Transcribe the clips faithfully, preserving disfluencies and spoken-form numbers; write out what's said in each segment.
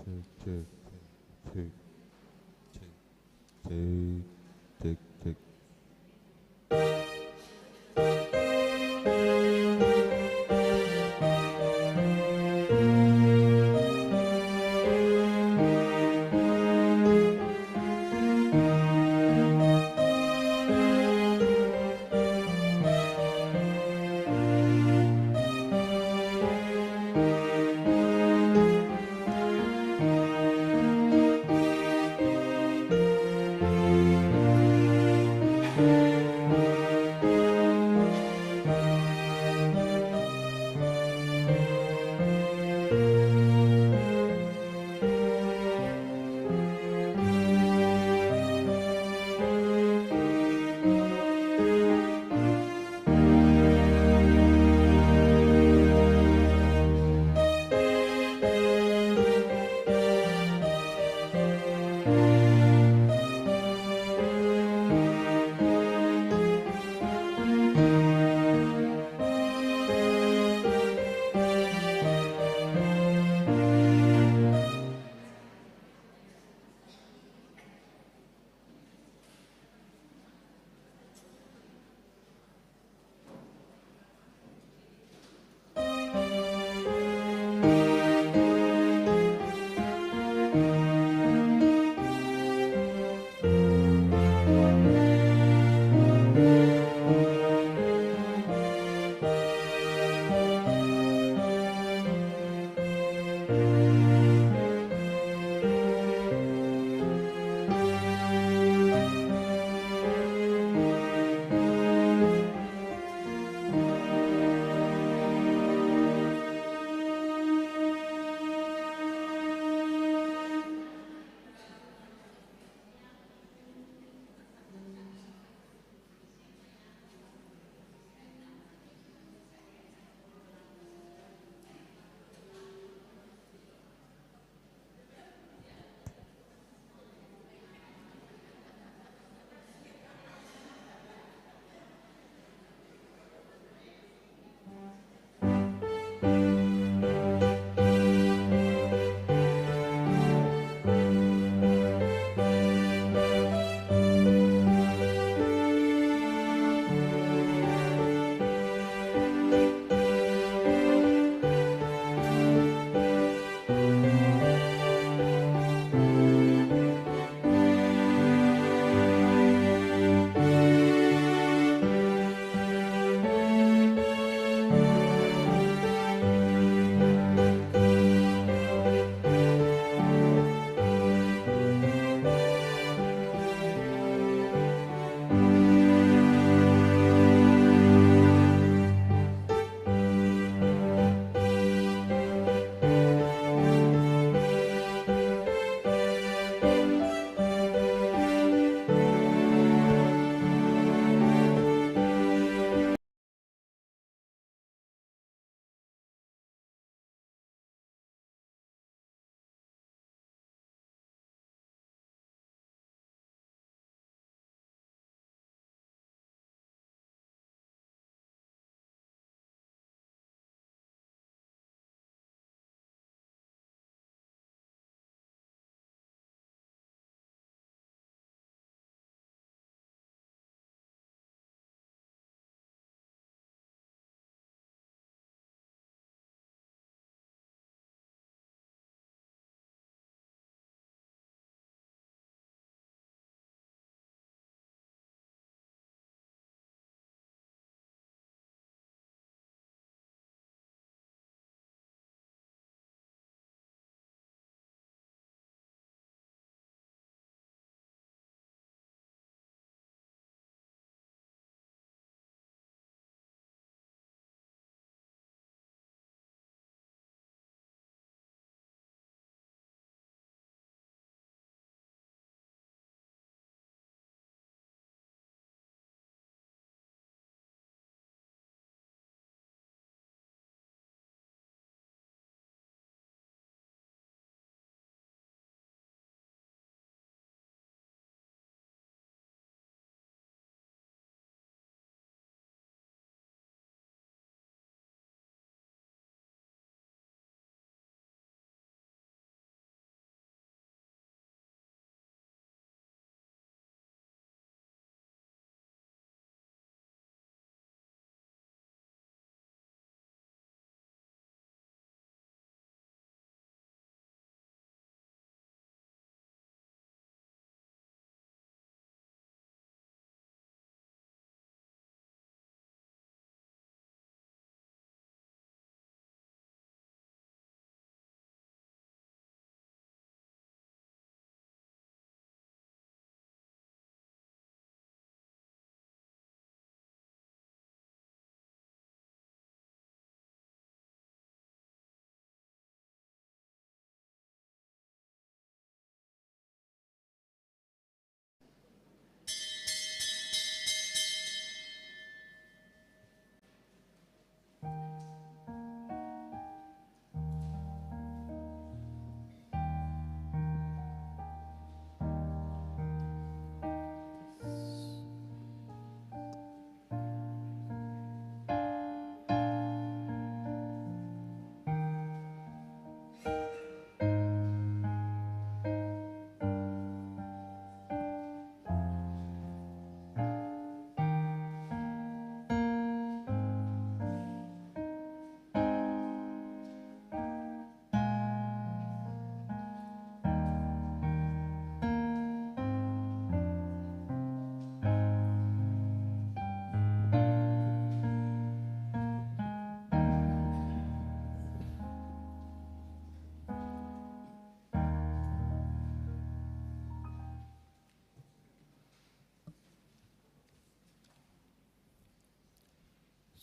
Cek, cek, cek, cek, cek, cek.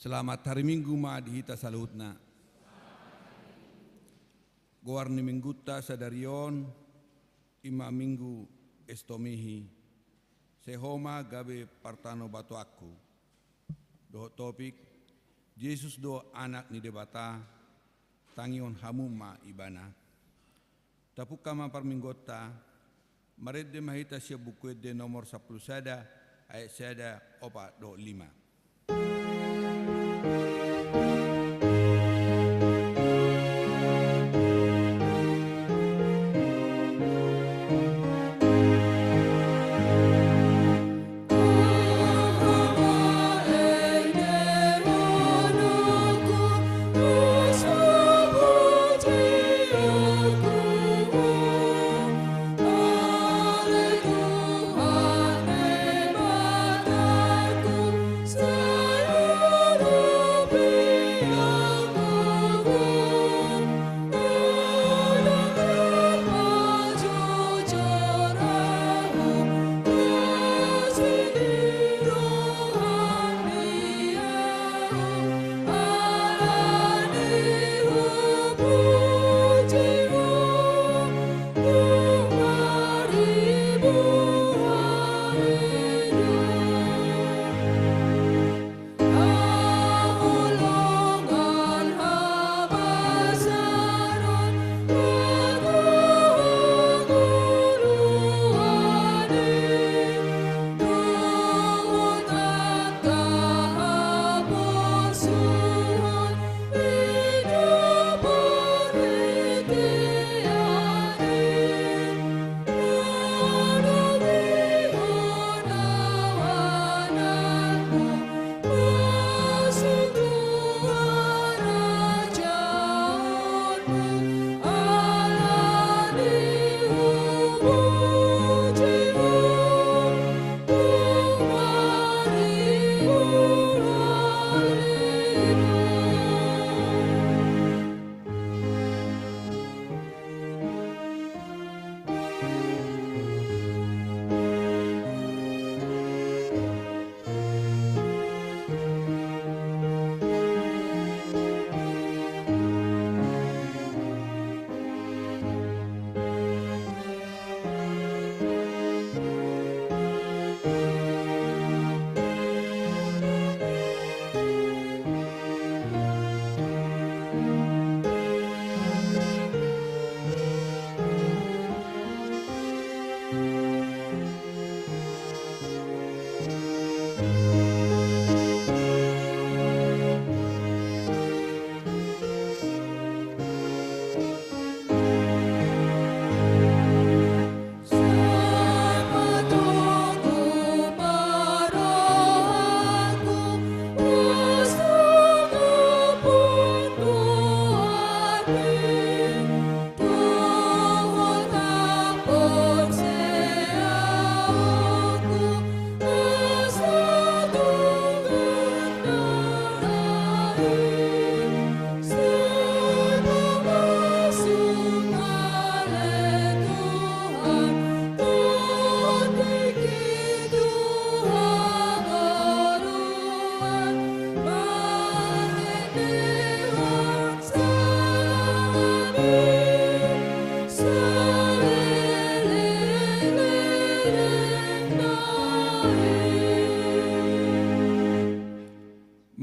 Selamat hari Minggu ma di hita saluhutna. Goar ni Minggunta sadari on, i ma Minggu Estomihi, sai ho ma gabe partanobatoanku. Dohot topik, Jesus do Anak ni Debata, tangihon hamu ma Ibana. Tapungka ma parmingguonta, marende ma hita sian Buku Ende nomor sampulu sada, ayat sada, opat dohot lima.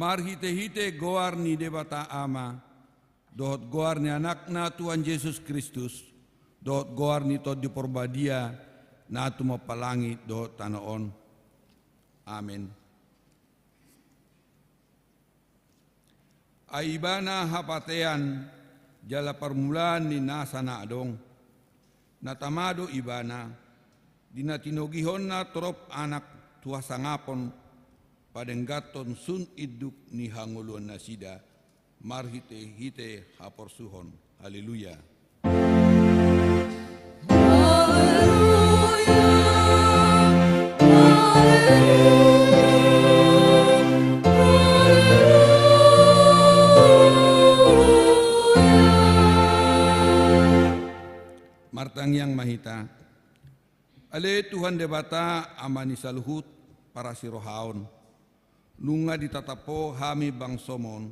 Marhitehite goar ni Debata Ama, dohot goar ni Anakna Tuhan Jesus Kristus, dohot goar ni Tondi Porbadia, na tumompa langit dohot tano on. Amen. Ai Ibana hapatean jala parmulaan ni nasa na adong, na tama do Ibana, di na tinogihonna torop anak tu hasangapon, padengganhon sun induk ni hangoluannasida, marhitehite haporsuhon. Haleluya. Martangiang ma hita. Ale Tuhan Debata, Ama ni saluhut parasirohaon, Nunga ditatap Ho hami bangsoM on,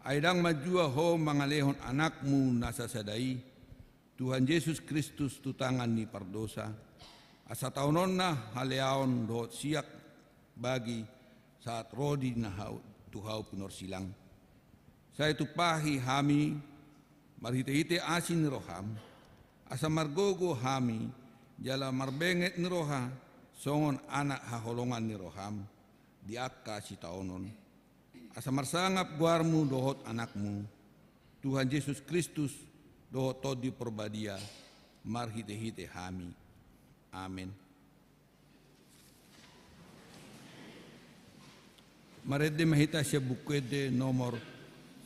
ai ndang manjua Ho mangalehon Anakmu na sasada i, Tuhan Jesus Kristus, tu tangan ni pardosa, asa taononna haleaon dohot siak bagi sahat ro di na hau, tu hau pinorsilang. Sai tumpahi hami marhitehite asi ni rohaM, asa margogo hami jala marbenget ni roha songon anak haholongan ni rohaM di angka sitaonon. Asa marsangap goarMu dohot Anakmu, Tuhan Jesus Kristus, dohot Tondi Parbadia, marhitehite hami. Amen. Marende ma hita sian Buku Ende nomor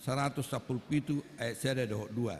saratus sampulu pitu ayat sada dohot dua.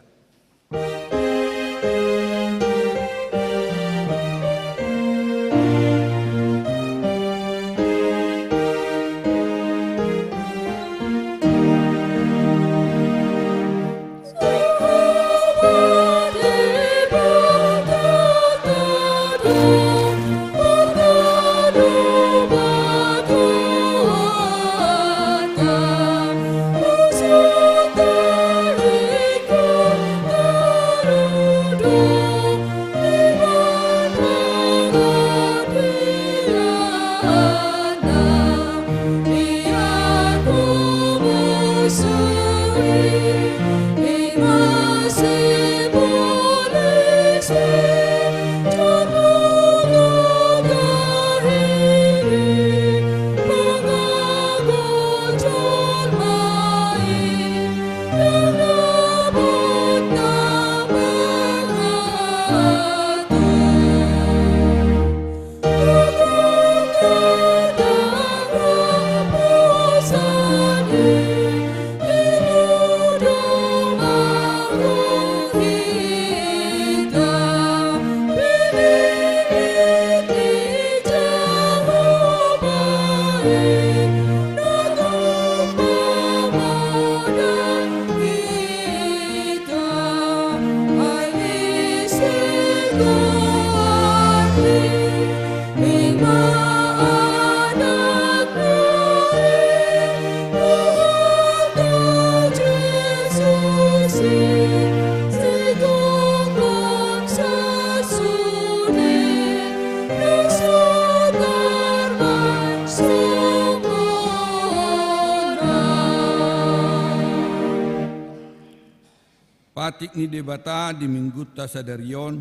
Patik ni Debata di Minggunta sadari on,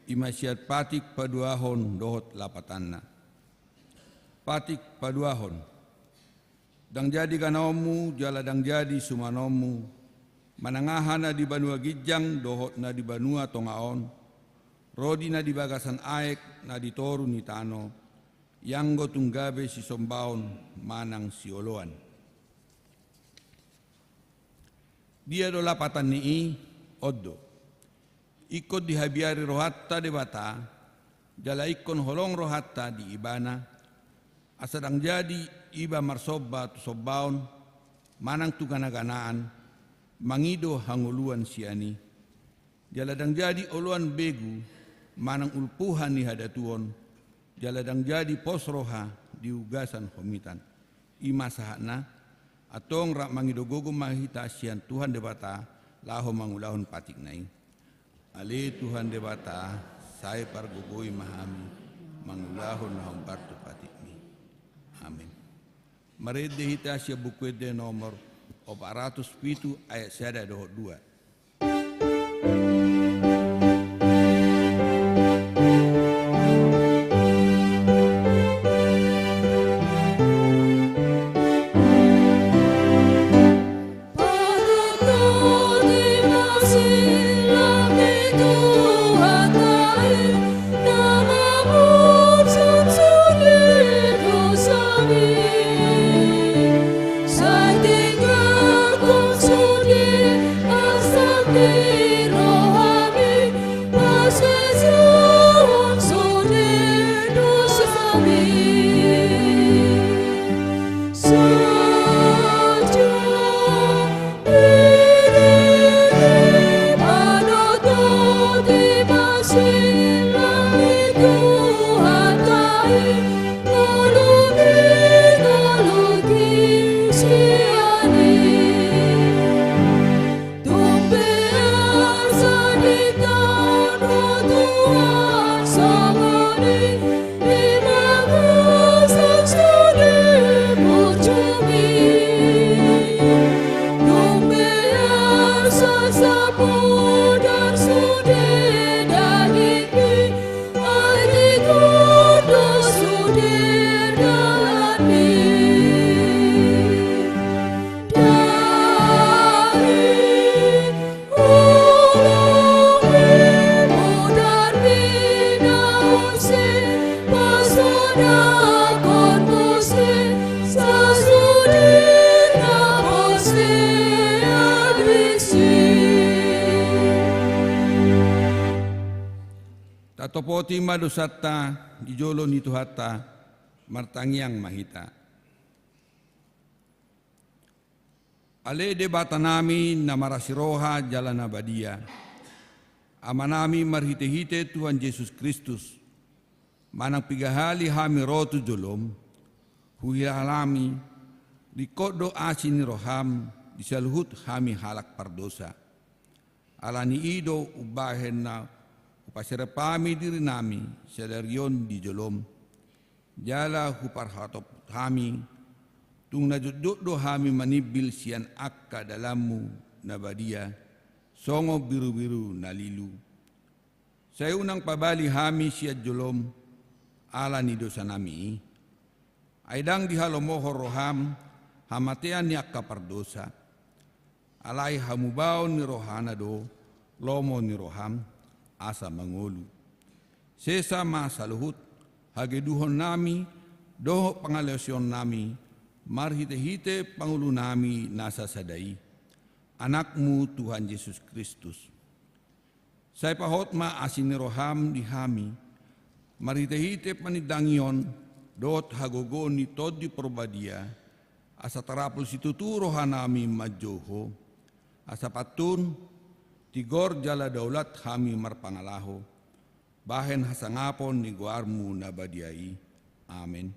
i ma sian Patik paduahon dohot lapatanna. Patik paduahon. Ndang jadi ganaonmu jala ndang jadi sumanonmu, manang aha na di banua ginjang dohot na di banua tonga on, ro di na di bagasan aek na di toru ni tano, ianggo tung gabe sisombaon manang sioloan. Dia do lapatan ni i? On do. Ingkon dihabiari rohanta Debata, jala ingkon holong rohanta di Ibana, asa ndang jadi iba marsomba tu sombaon manang tu ganaganaan, mangido hangoluan sian i. Jala ndang jadi oloan begu manang ulpuhan ni hadatuon, jala ndang jadi pos roha di ugasan homitan. I ma sahatna. Antong rap mangido gogo ma hita sian Tuhan Debata, laho mangulahon patikna i. Ale Tuhan Debata, sai pargogoi ma hami mangulahon na hombar tu patikmi. Amen. Marende hita sian Buku Ende nomor opat ratus pitu ayat sada dohot dua. Topoti ma dosanta di jolo ni Tuhanta, martangiang ma hita. Ale Debatanami na marasi roha jala na badia, Amanami marhitehite Tuhan Jesus Kristus, manang piga hali hami ro tu jolom, huhilala hami, ringkot do asi ni roham di saluhut hami halak pardosa. Ala ni i do umbahen na hupaserep hami dirinami sadari on di jolom, jala huparhatop hami, tung na jotjot do hami manimbil sian angka dalanmu na badia, songon birubiru na lilu. Sai unang pabali hami sian jolom ala ni dosanami i. Ai ndang dihalomohon roham hamatean ni angka pardosa. Alai hamubaon ni rohana do lomo ni roham asa mangolu. Sesa ma saluhut hageduhonnami dohot pangalaosionnami marhitehite pangolunami na sasada i, Anakmu Tuhan Jesus Kristus. Sai pahot ma asi ni roham di hami, marhitehite panindangion dohot hagogoon ni Tondi Parbadia, asa tarapul situtu rohanami manjou Ho, asa pantun, tigor jala daulat hami marpangalaho, bahen hasangapon ni goarmu na badia i. Amen.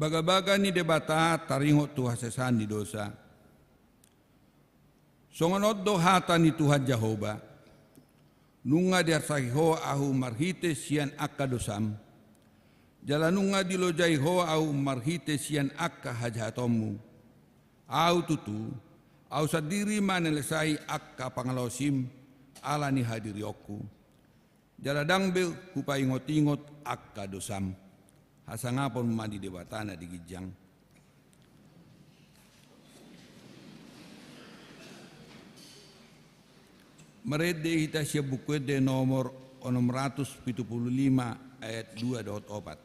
Bagabaga ni Debata taringot tu hasesaan ni dosa. Songon on do hata ni Tuhan Jahowa: Nunga diarsahi Ho Ahu marhite sian angka dosam, jala nunga dilojai Ho Ahu marhite sian angka hajahatonmu. Ahu tutu, Ahu sandiri manalesai angka pangalaosim ala ni hadirionku. Jala ndang be hupaingotingot angka dosam. Hasangapon ma di Debata na di ginjang. Marende hita sian Buku Ende nomor onom ratus pitu pulu lima, ayat dua dohot opat.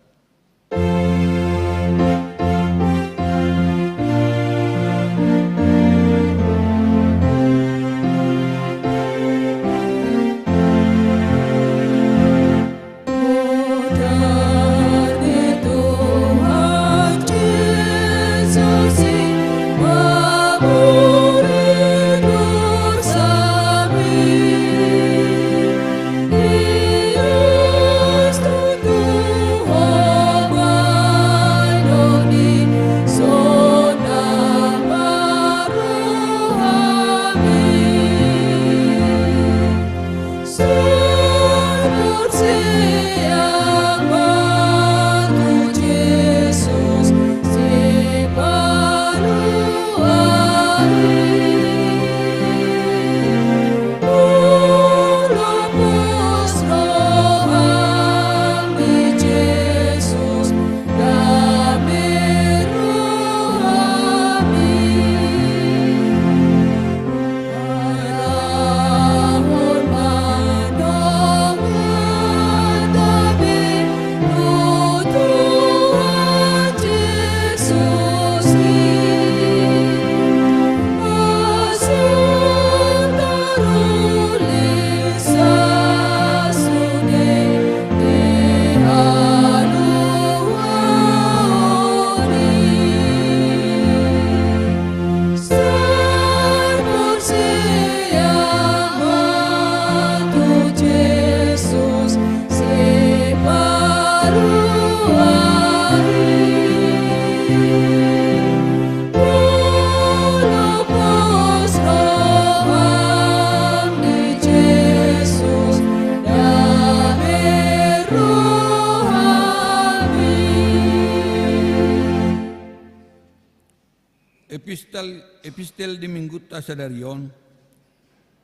Epistel, epistel di Minggunta sadari on,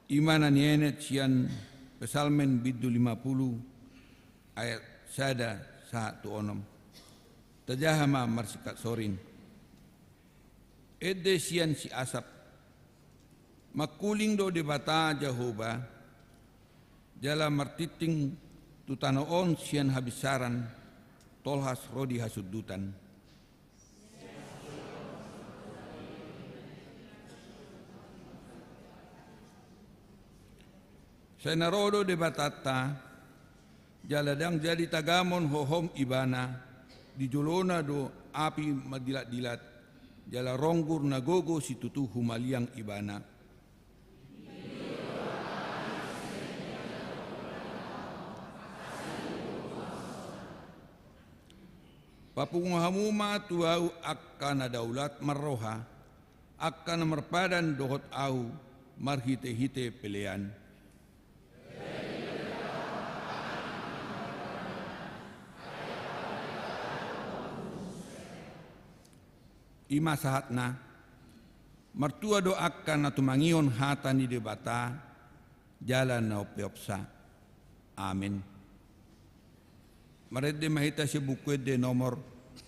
i ma na nienet sian Psalmen bindu lima pulu ayat sada sahat tu onom. Tajaha ma marsingkat sorin. Ende sian si Asap. Mangkuling do Debata Jahowa, jala martingting tu tano on sian habinsaran, tolhas ro di hasundutan. Sai na ro do Debatanta, jala ndang jadi tagamon hohom Ibana, di jolona do api mandilatdilat, jala ronggur na gogo situtu humaliang Ibana. Papungu hamu ma tu ahu angka na daulat marroha, angka na marpadan dohot ahu marhitehite pelean. I ma sahatna, martua do angka na tumangihon hata ni Debata, jala na umpeopsa. Amen. Marende ma hita sian Buku Ende nomor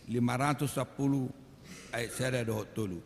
lima ratus sampulu ayat sada dohot tolu.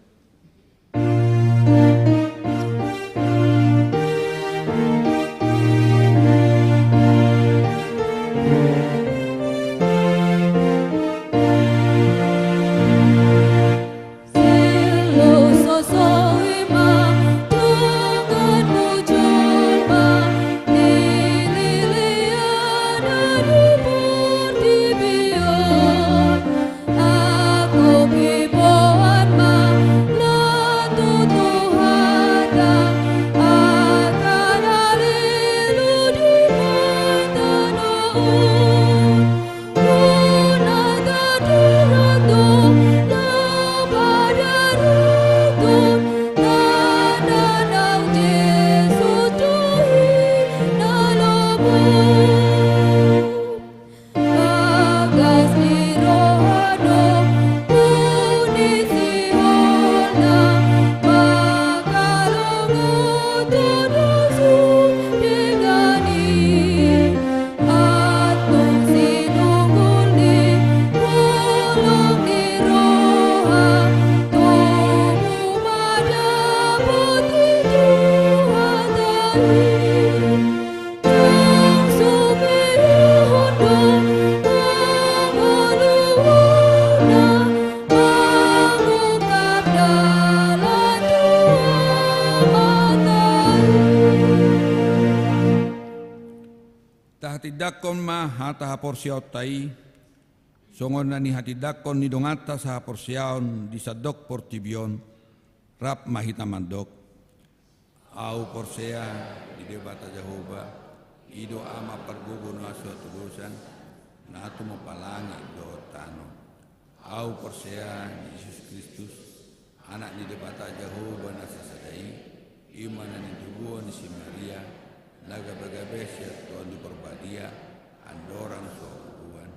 Tahatindangkon ma hata haporseaonta i, songon na nihatindangkon ni donganta sahaporseaon di sandok portibi on, rap ma hita mandok. Ahu porsea di Debata Jahowa, i do Ama pargogo na so hatudosan, na tumompa langit dohot tano. Ahu porsea di Jesus Kristus, Anak ni Debata Jahowa na sasada i, i ma na nitubuhon ni si Maria, na gabagabe sian Tondi Porbadia, andorang so habubuhan.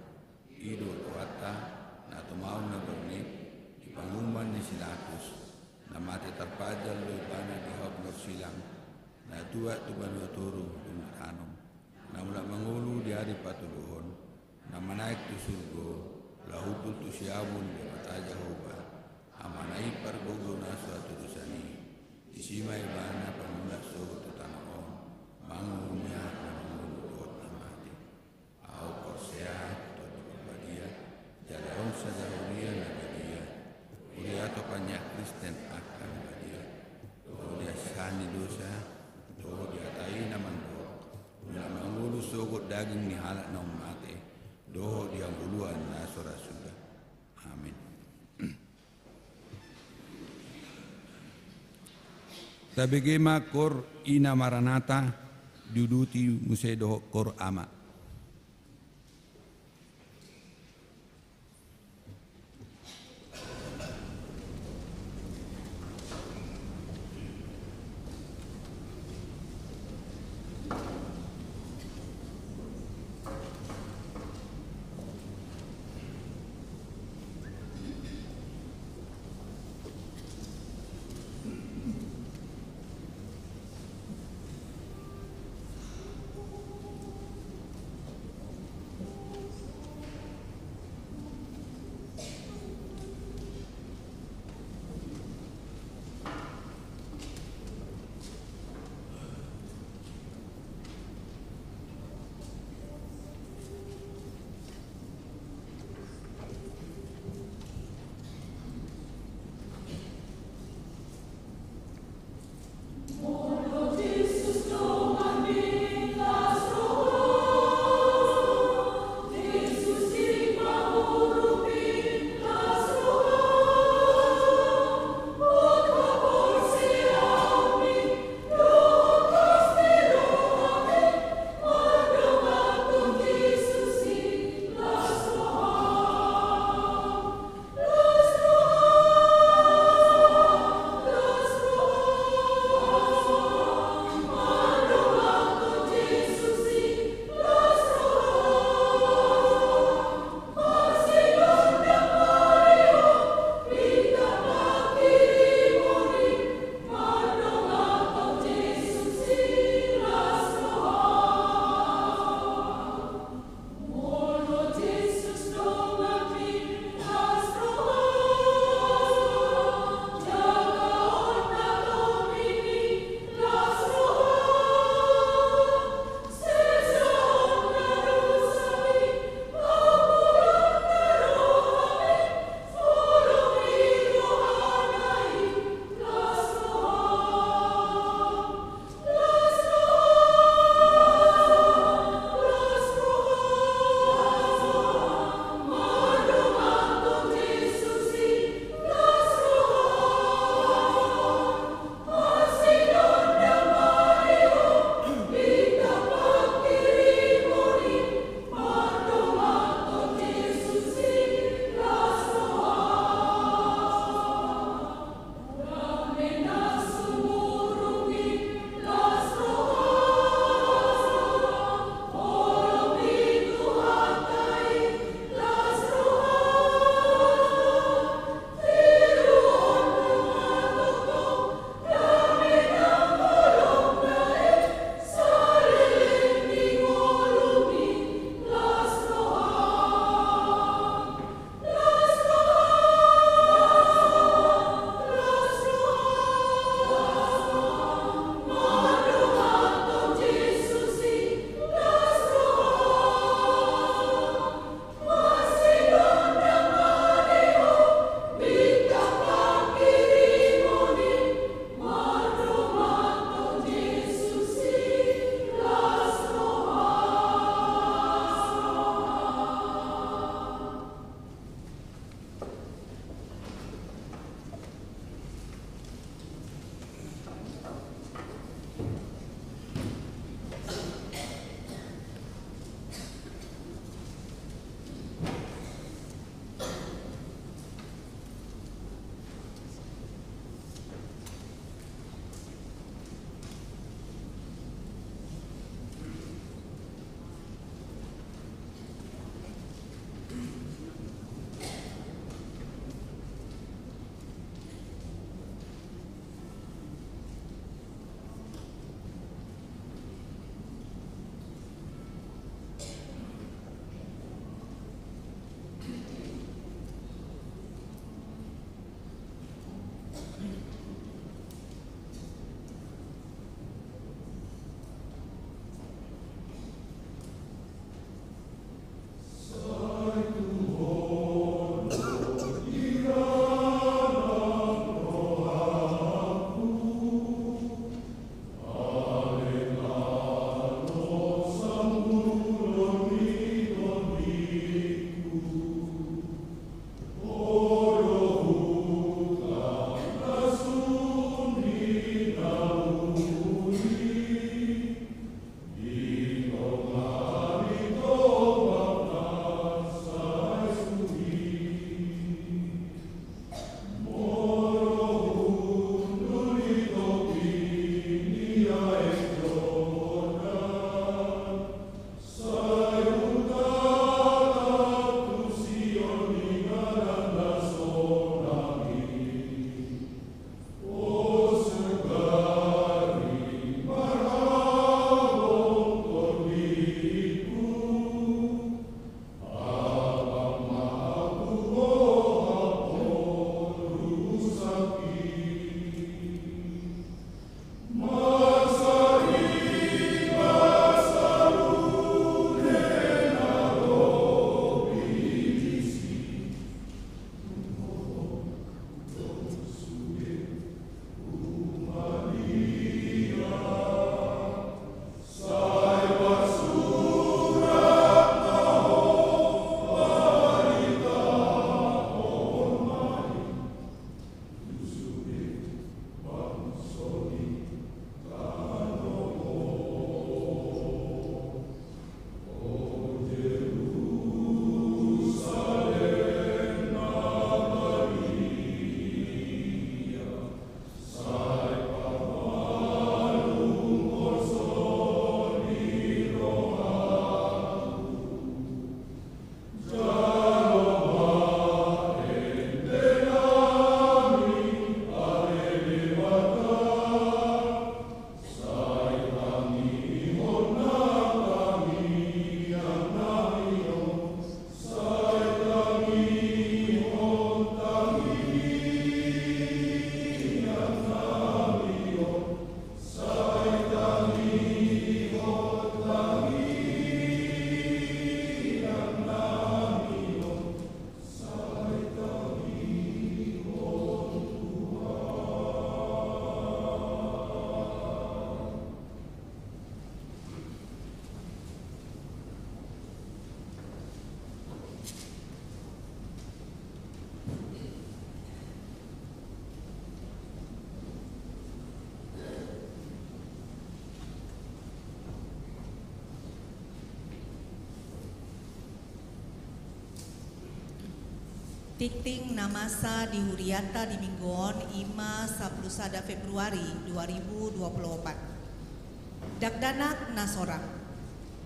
I do Tuhanta, na tumaon na borngin, di panguhuman ni si Latus, na mate tarpajal do ibana di hau pinarsilang, na tuat tu banua toru dung tano, na mulak mangolu di ari patoluhon, na manaek tu surgo, laho hundul tu siamun Debata Jahowa, Amana i pargogo na so hatudosan i. Disi ma ibana pamulak sogot tu tano on, manguhumi na mangolu dohot na mate. Ahu porsea tu Tondi Porbadia, jala adong sada huria na badia, huria atopan ni Kristen angka na badia, tu diasahan ni dosa, tu diatai na mandok, mulak mangolu sogot daging ni halak naung mate, dohot di hangoluan na so ra suda. Amin. Tabege ma Kor Ina Maranata, diuduti muse dohot Kor Ama. Tingting na masa di huriata di minggu on ima sapulu sada Februari dua ribu dua pulu opat. Dakdanak na sorang.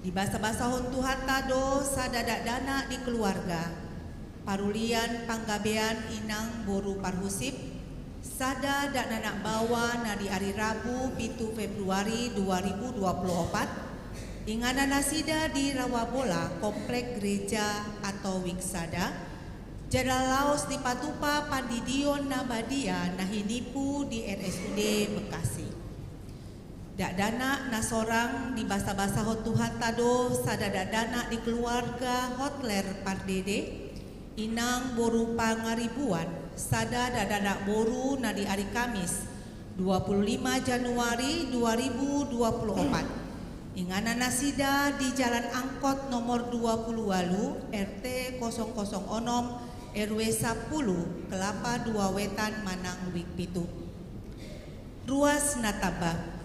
Dibasabasahon Tuhanta do sada dakdanak di keluarga, parulian panggabean inang boru parhusip, sada dakdanak baoa na di ari Rabu pitu Februari dua ribu dua pulu opat, inganan nasida di Rawabola, Komplek Gereja atau Wiksada, jala laos dipatupa pandidion na badia na hinipu di R S U D Bekasi. Dakdanak na sorang dibasabasahon Tuhanta do sada dakdanak di keluarga Hotler Pardede, inang boru Pangaribuan, sada dakdanak boru na di ari Kamis, dua pulu lima Januari dua ribu dua pulu opat. Inganan nasida di Jalan Angkot nomor dua pulu ualu, R T kosong kosong onom, R W sapulu, Kelapa Dua Wetan manang Wik Pitu. Ruas na tamba.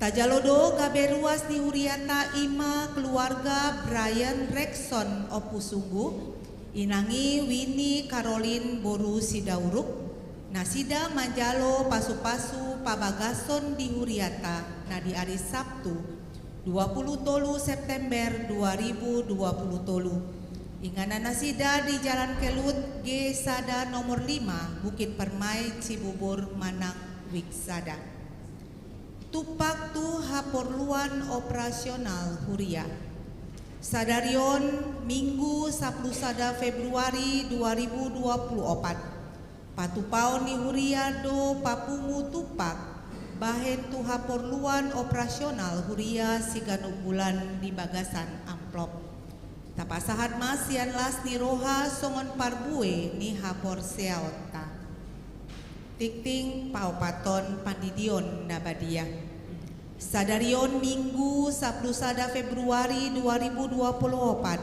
Tajalo do gabe ruas ni huriata ima keluarga Brian Rexon Ompusunggu, inang i Winnie Caroline boru Sidauruk, nasida manjalo pasupasu pabagason di huriata na di ari Sabtu, dua pulu tolu September dua ribu dua pulu tolu. Inganan nasida di Jalan Kelut G sada nomor lima, Bukit Permai, Cibubur manang Wiksada. Tumpak tu haporluan operasional huria. Sadari on Minggu sapulu sada Februari dua ribu dua pulu opat, patupaon ni huria do papungu tumpak bahen tu haporluan operasional huria siganup bulan di bagasan amplop. Tapasahat ma sian las ni roha songon parbue ni haporseaonta. Tingting paopathon pandidion na badia. Sadari on Minggu sapulu sada Februari dua ribu dua pulu opat,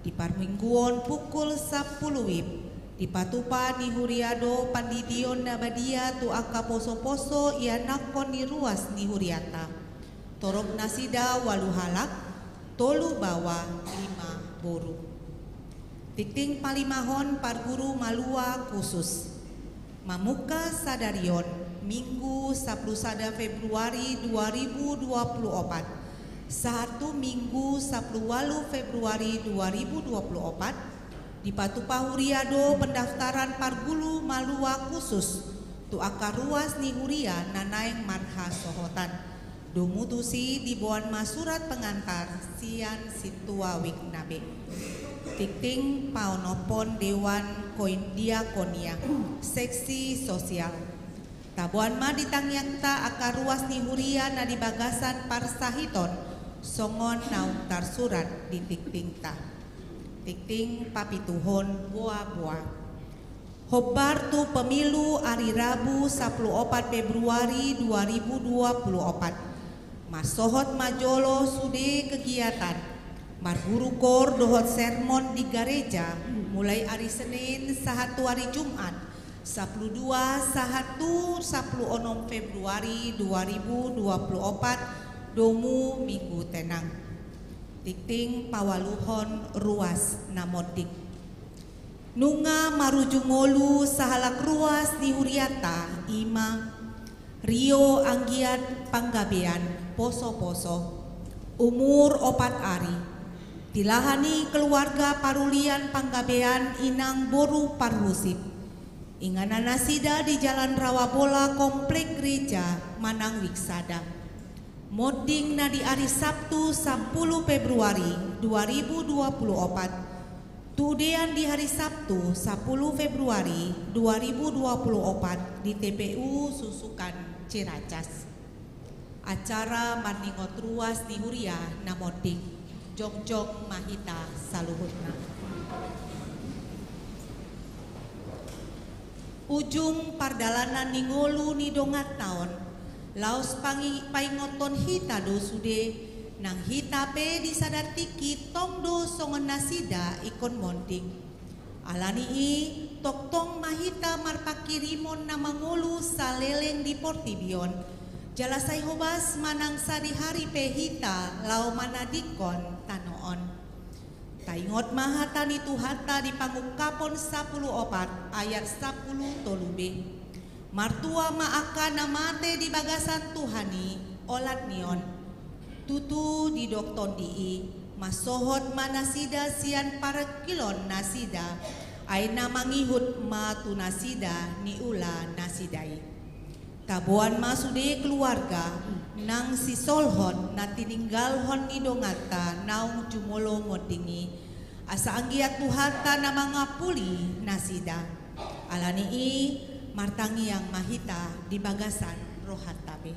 di parmingguon pukul sapulu W I B, dipatupa ni huria do pandidion na badia tu angka poso-poso ianakhon ni ruas ni huriata. Torop nasida ualu halak, tolu baoa, lima boru. Tingting palimahon parguru malua khusus. Mamungka sadari on Minggu sapulu sada Februari dua ribu dua pulu opat, sahat tu Minggu sapulu ualu Februari dua ribu dua pulu opat, dipatupa huria do pendaftaran parguru malua khusus tu angka ruas ni huria na naeng marhasohotan. Domu tusi diboan ma surat pengantar sian sintua wikna be. Tingting paonomhon dewan koin diakonia, seksi sosial. Taboan ma di tangiangta angka ruas ni huria na di bagasan parsahiton songon naung tarsurat di tingtingta. Tingting papituhon boa-boa. Hombar tu pemilu ari Rabu sapulu opat Februari dua ribu dua pulu opat. Marsohot ma jolo sude kegiatan marguru koor dohot sermon di gareja, mulai ari Senin sahat tu ari Jumat, sapulu dua sahat tu sapulu onom Februari dua ribu dua pulu opat, domu Minggu Tenang. Tingting paualuhon ruas na monding. Nunga marujung ngolu sahalak ruas ni hurianta, ima Rio Anggiat Panggabean, poso-poso, umur opat ari. Tilaha ni keluarga parulian Panggabean inang boru parhusip. Inganan nasida di Jalan Rawabola, Komplek Gereja manang Wiksada. Monding na di ari Sabtu sapulu Februari dua ribu dua pulu opat, tu udean di ari Sabtu sapulu Februari dua ribu dua pulu opat di T P U Susukan, Ciracas. Acara marningot ruas ni huria na monding. Jongjong ma hita saluhutna. Ujung pardalanan ni ngolu ni donganta on, laos pangi-, paingothon hita do sude, nang hita pe di sada tingki tong do songon nasida ingkon monding. Ala ni i, tongtong ma hita marpanghirimon na mangolu saleleng di portibi on, jala sai hobas manang sadihari pe hita laho manadingkon tano on. Taingot Songon ma hata ni Tuhanta di Pangungkapon sampulu opat ayat sampulu tolu b. Martua ma angka na mate di bagasan Tuhan i, olat ni on. Tutu didok Tondi i, mansohot ma nasida sian parungkilon nasida, ai na mangihut ma tu nasida niula nasida i. Taboan ma sude keluarga nang sisolhot na tininggalhon ni donganta naung jumolo monding i, asa anggiat Tuhanta na mangampuli nasida. Ala ni i, martangiang ma hita di bagasan rohanta be.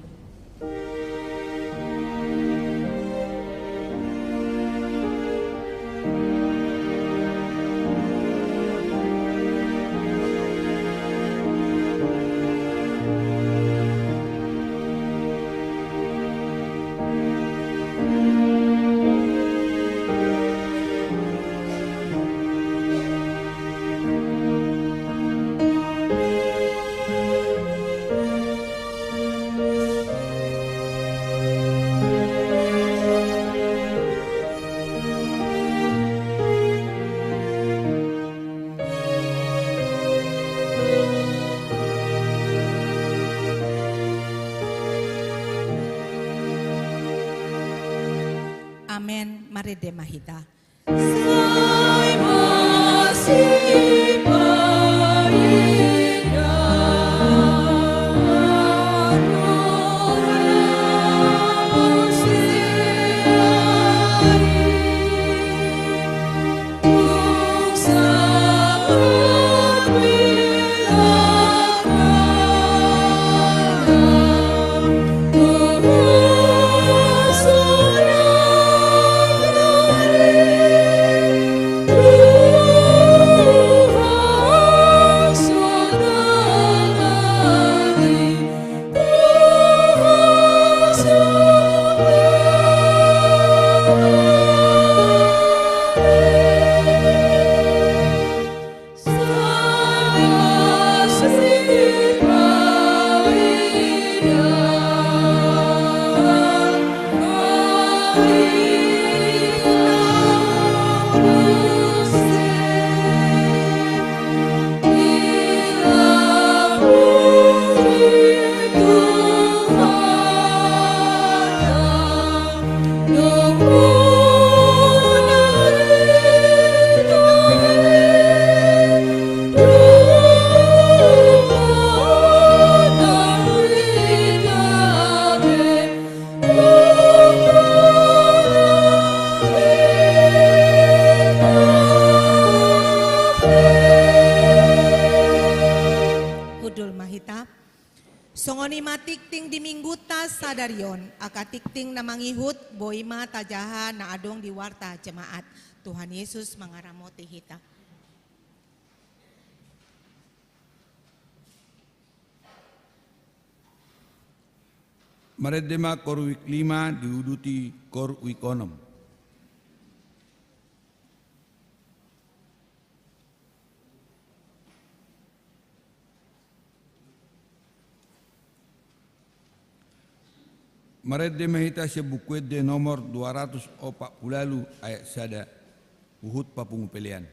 Amen. Marende ma hita. Hundul ma hita. Songon i ma tingting di minggunta sadari on, angka tingting na mangihut, boi ma tajaha na adong di warta jemaat. Tuhan Yesus mangaramoti hita. Marende ma koor wijk lima diuduti koor wijk onom. Marende ma hita sian Buku Ende nomor dua ratus opat pulu ualu ayat sada, huhut papungu pelean.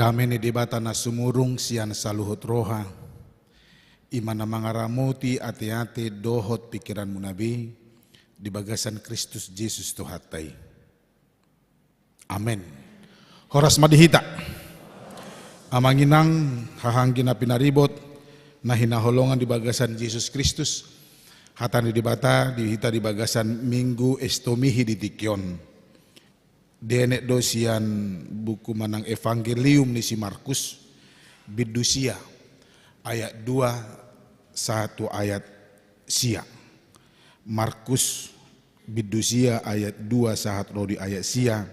Dame ni Debata na sumurung sian saluhut roha, i ma na mangaramoti ateate dohot pingkiranmuna be di bagasan Kristus Jesus Tuhanta i. Amen. Horas ma di hita. Amang inang, haha anggi na pinaribot, na hinaholongan di bagasan Jesus Kristus, hata ni Debata di hita di bagasan Minggu Estomihi di tingki on. Dienet do sian buku manang Evangelium ni si Markus, bindu sia, ayat dua sahat tu ayat sia. Markus bindu sia ayat dua sahat ro di ayat sia.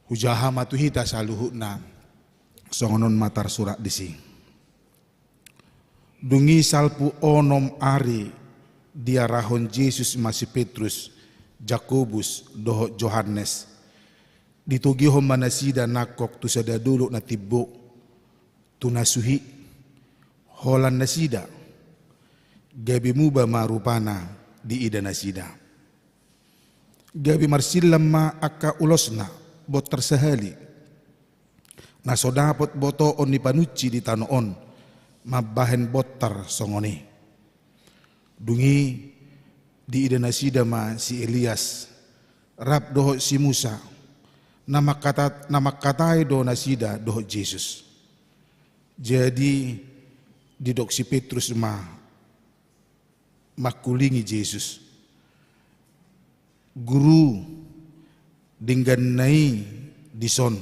Hujaha ma tu hita saluhutna, songon on ma tarsurat disi. Dung i salpu onom ari diarahon Jesus ma si Petrus, Jakobus, dohot Johannes. Ditogihon ma nasida nangkok tu sada dolok na timbo, tu na suhi, holan nasida. Gabe muba ma rupana diida nasida. Gabe marsillam ma angka ulosna, bontar sahali, na so dapot botoon ni panunsi di tano on mambahen bontar songon i. Dung i diida nasida ma si Elias, rap dohot si Musa, na mangkata-, na mangkatai do nasida dohot Jesus. Jadi didok si Petrus ma mangkulingi Jesus. Guru, dengganna i dison.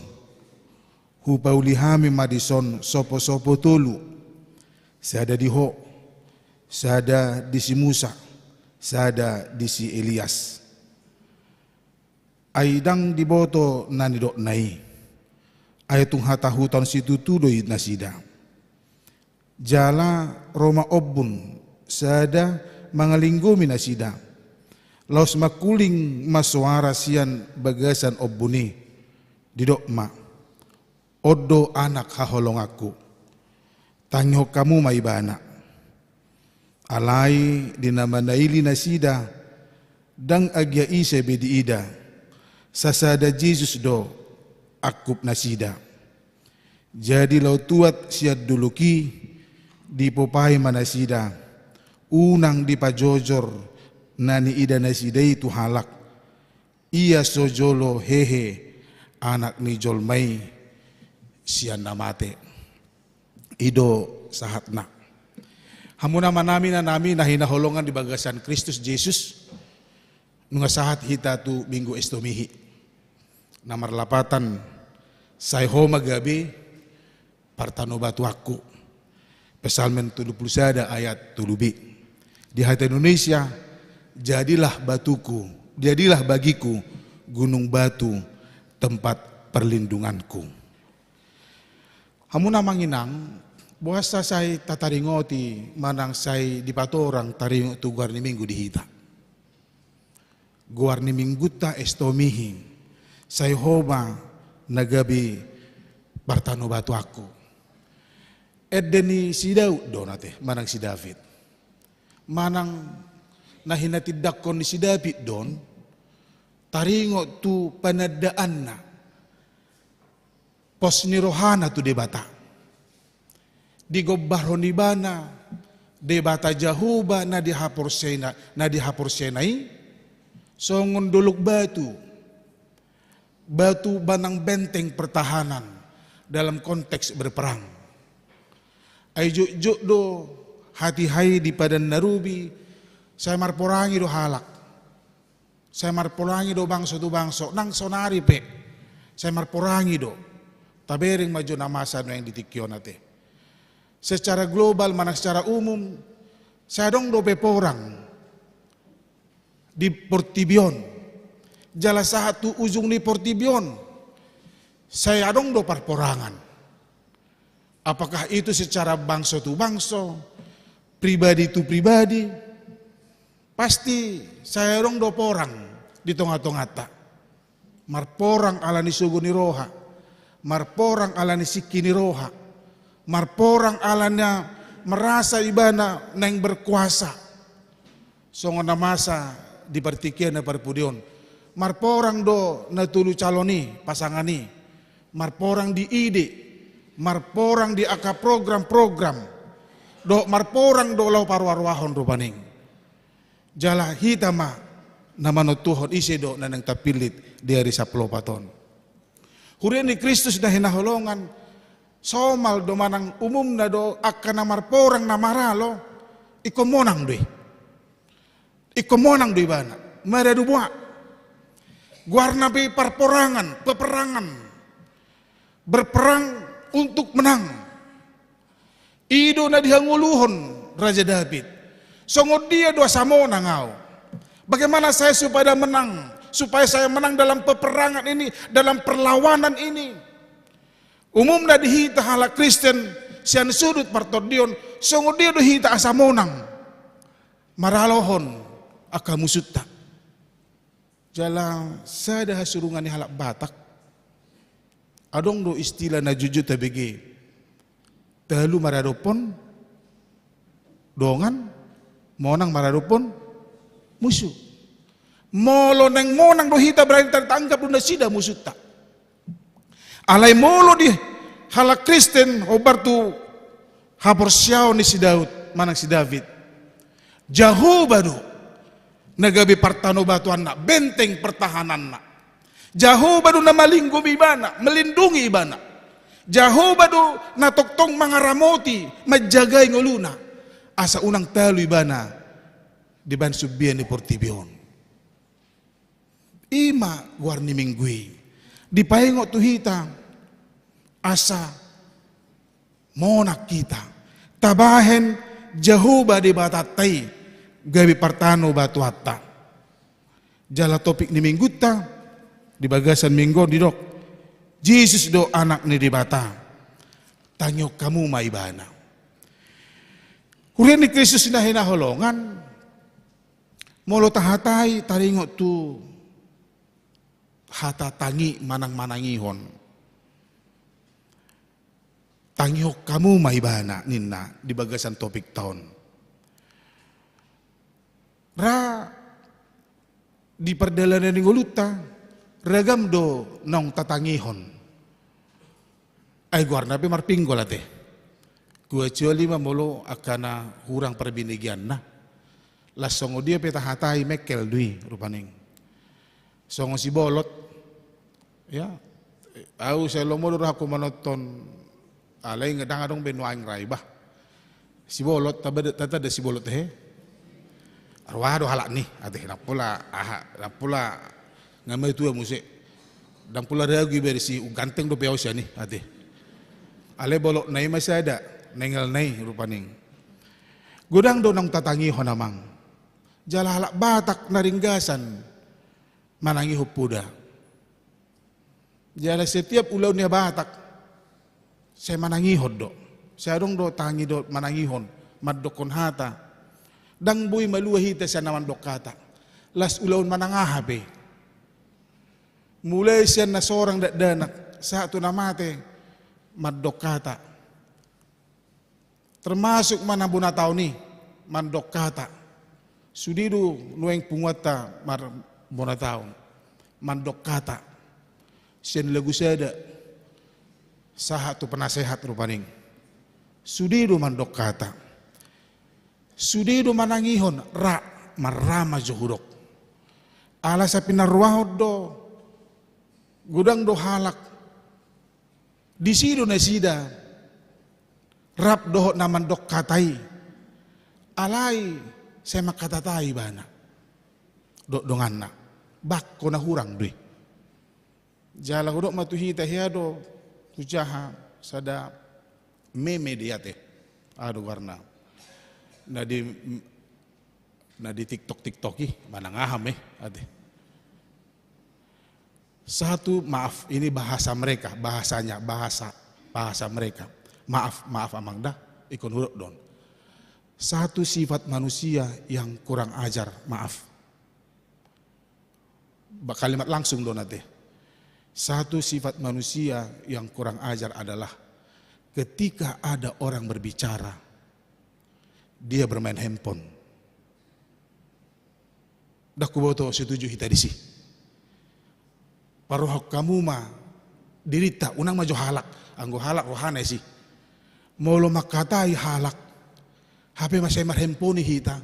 Hupauli hami ma dison sopo-sopo tolu. Sada di ho, sada di si Musa, sada di si Elias. Ai ndang diboto na nidokna i. Ai tung hatahuton situtu do i nasida. Jala ro ma ombun sada mangalinggomi nasida. Laos mangkuling ma soara sian bagasan ombun i. Didok ma, on do anak haholonganku. Tangihon hamu ma ibana. Alai di na manaili nasida, ndang agia ise be diida, sasada Jesus do angkup nasida. Jadi laho tuat sian dolok i, dipopai ma nasida, unang dipajojor na niida nasida i tu halak. Ia so jolo hehe Anak ni jolma i sian na mate. I do sahatna. Hamu na manami na nami na hinaholongan di bagasan Kristus Jesus, nunga sahat hita tu Minggu Estomihi. Na marlapatan, sai ho ma gabe partanobatuanku. Psalmen tolu pulu sada ayat tolu b. Di hata Indonesia, jadilah batuku, jadilah bagiku gunung batu, tempat perlindunganku. Hamu na manginang, boasa sai tataringoti manang sai dipatorang taringot tu goar ni Minggu di hita. Goar ni Minggunta Estomihi, sai ho ma na gabe partanobatuanku. Ende ni si Daud do na te, manang si David. Manang na hinatindangkon ni si David do on, taringot tu panandaanna. Pos ni rohana tu Debata. Digombarhon ibana Debata Jahowa na dihaporseaina, na dihaporseaina i, songon dolok batu, batu manang benteng pertahanan dalam konteks berperang. Ai jotjot do hatiha i di Padan na Robi, sai marporangi do halak. Sai marporangi do bangso tu bangso, nang sonari pe. Sai marporangi do. Tabereng ma jo na masa nuaeng di tingki on ate. Secara global manang secara umum, sai adong dope porang di portibi on. Jala sahat tu ujung ni portibi on, sai adong do parporangan. Apakah itu secara bangso tu bangso, pribadi tu pribadi, pasti sai adong do porang di tonga-tonganta. Marporang ala ni sogo ni roha, marporang ala ni singki ni roha, marporang ala na merasa ibana naeng berkuasa. Songon na masa di partingkian na parpudi on. Marporang do na tolu calon i, pasangan i. Marporang di ide, marporang di angka program-program, dohot marporang do laho paroa-roahon rupani. Jala hita ma na manontuhon ise do na naeng tapillit di ari sampulu opat on. Huria ni Kristus na hinaholongan, somal do manang umumna do angka na marporang na maralo, ingkon monang do i. Ingkon monang do ibana, maradu boha. Goarna pe parporangan, peperangan. Berperang untuk menang. I do na dihangoluhon Raja David. Songon dia do asa monang au? Bagaimana saya supaya menang? Supaya saya menang dalam peperangan ini, dalam perlawanan ini. Umumna di hita halak Kristen, sian sudut partondion, songon dia do hita asa monang maralohon angka musunta. Jala sada hasurungan ni halak Batak, adong do istilah na jotjot tabege, talu maradophon dongan, monang maradophon musu. Molo naeng monang do hita, berarti tanggap do nasida musunta. Alai molo di halak Kristen, hombar tu haporseaon ni si Daud manang si David, Jahowa do na gabe partanobatuanna, benteng pertahananna. Jahowa do na malinggomi ibana, melindungi ibana. Jahowa do na tongtong mangaramoti, manjagai ngoluna, asa unang talu ibana dibahen sumbia ni portibi on. I ma goar ni minggu i, dipaingot tu hita asa monang hita, tabahen Jahowa Debatanta i gabe partanobatuanta. Jala topik ni minggunta di bagasan minggu on didok, Jesus do Anak ni Debata. Tangihon hamu ma ibana. Huria ni Kristus na hinaholongan, molo tahatai taringot tu hata tangi manang manangihon. Tangihon hamu ma ibana ninna di bagasan topikta on. Ra di pardalanan ni ngolunta, ragam do naung tatangihon. Ai goarna pe marpinggol ate. Kecuali ma molo angka na hurang parbinegeanna. Laos songon dia pe tahatai mengkel do i rupani. Songon si Bolot. Ya, au sai lomo do rohangku manonton. Alai ndang adong be nuaeng ra i bah. Si Bolot, taba-, tanda si Bolot he. Roa do halak ni, ate, ndang pola aha, ndang pola nga matua muse. Ndang pola ragu iba disi, ganteng dope au sian i, ate. Alai bolotna i ma sada, nengelna i rupani. Godang do naung tatangihon amang. Jala halak Batak na ringgasan manangihon poda. Jala setiap ulaon ni Batak, sai manangihon do. Sai adong do tangi dohot manangihon, mandokkon hata. Ndang boi malua hita sian na mandok hata. Laos ulaon manang aha pe. Mulai sian na sorang dakdanak, sahat tu na mate, mandok hata. Termasuk ma na bona taon i, mandok hata. Sude do nuaeng punguanta mar-, bona taon. Mandok hata. Sian lagu sada, sahat tu penasehat rupani. Sude do mandok hata. Sude do manangihon, ra, marra ma jo hudok. Ala sai pinarrohahon do, godang do halak. Disi do nasida rap dohot na mandok hata i. Alai sai manghatai ibana dohot donganna. Bah, hona hurang do i. Jala hudok ma tu hita, hea do hujaha sada meme do i ate. Aha do goarna. Na di, na di TikTok, TikTok i, manang aha ma i ate. Satu, maaf, ini bahasa mereka, bahasanya, bahasa, bahasa mereka. Maaf, maaf amang da, ingkon hudok do on. Satu sifat manusia yang kurang ajar, maaf. Ba-, kalimat langsung do on ate. Satu sifat manusia yang kurang ajar adalah ketika ada orang berbicara, dia bermain handphone. Ndang huboto setuju hita disi. Parrohahon hamu ma dirinta, unang ma jo halak, anggo halak rohana i si. Molo mangkatai halak, hape ma sai marhemponi hita,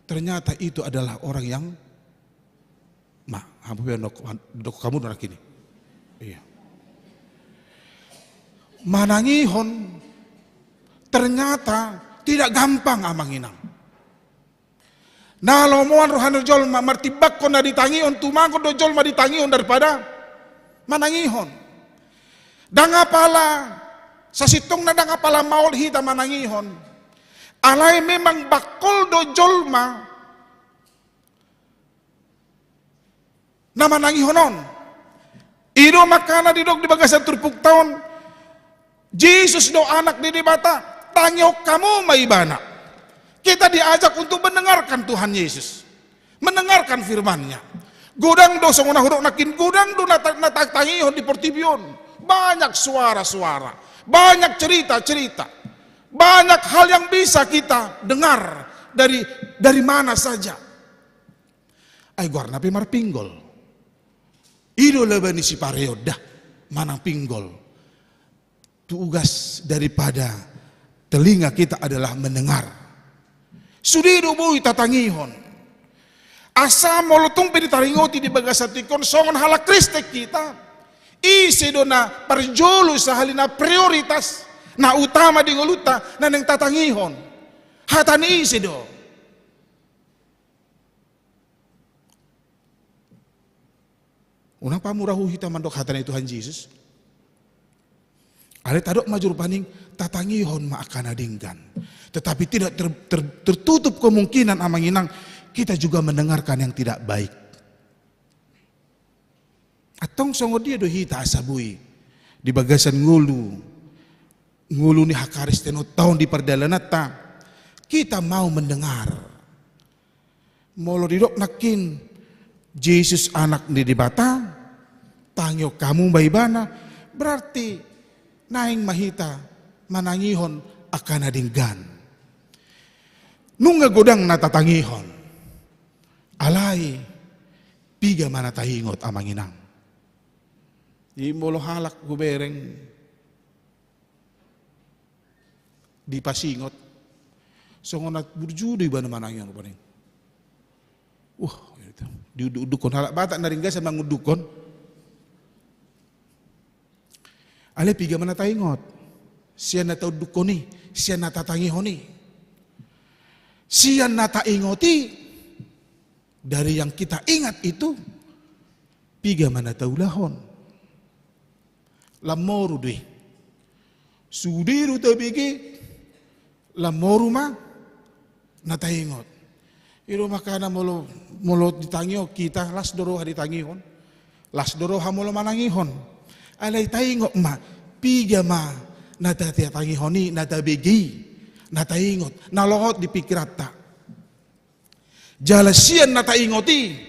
ternyata itu adalah orang yang ma, hamu pe dok, dok hamu do nangkin i. Iya. Manangihon ternyata tidak gampang, amang inang. Na lomoan roha ni jolma, martimbangkon na ditangihon, tumagon do jolma ditangihon daripada manangihon. Ndang apala, sasintongna ndang apala maol hita manangihon. Alai memang bangkol do jolma na manangihon on. I do makana didok di bagasan turpukta on, Jesus do Anak ni Debata, tangihon hamu ma Ibana. Kita diajak untuk mendengarkan Tuhan Yesus, mendengarkan firman-Nya. Godang do, songon na hudok nangkin, godang do na ta-, na tatangihon di portibi on. Banyak suara-suara, banyak cerita-cerita, banyak hal yang bisa kita dengar dari, dari mana saja. Ai goarna pe marpinggol. I do laba ni sipareon da, manang pinggol. Tugas daripada telinga kita adalah mendengar. Sude do boi tatangihon. Asa molo tung pe ditaringoti di bagasan tingki on songon halak Kristen hita, ise do na parjolo, sahali na prioritas, na utama di ngolunta na naeng tatangihon? Hata ni ise do? Unang pamurahu hita mandok hata ni Tuhan Jesus. Alai tadok ma jo rupani, tatangihon ma angka na denggan. Tetapi tidak ter-, ter-, tertutup kemungkinan, amang inang, kita juga mendengarkan yang tidak baik. Antong songon dia do hita asa boi di bagasan ngolu, ngolu ni hakaristenon on di pardalananta, kita mau mendengar. Molo didok nangkin Jesus Anak ni Debata, tangihon hamu ma Ibana, berarti naeng ma hita manangihon angka na denggan. Nunga godang na tatangihon, alai piga ma na taingot, amang inang? I molo halak hubereng dipasingot, songon na burju do ibana manangihon rupani. Wah, itu. Diunduk-undukkon halak Batak na ringgas mangundukkon. Alai piga ma na taingot sian na taundukkon i, sian na tatangihon i? Sian na taingot i, dari yang kita ingat itu, piga ma na taulahon? Lam moru do i. Sude do tabege, lam moru ma na taingot. I do makana molo, molo ditangihon hita, las do roha ditangihon. Las do roha molo manangihon. Alai taingot ma, piga ma na ta-, tatangihon i, na tabege i, na taingot, na loot di pingkiranta. Jala sian na taingot i,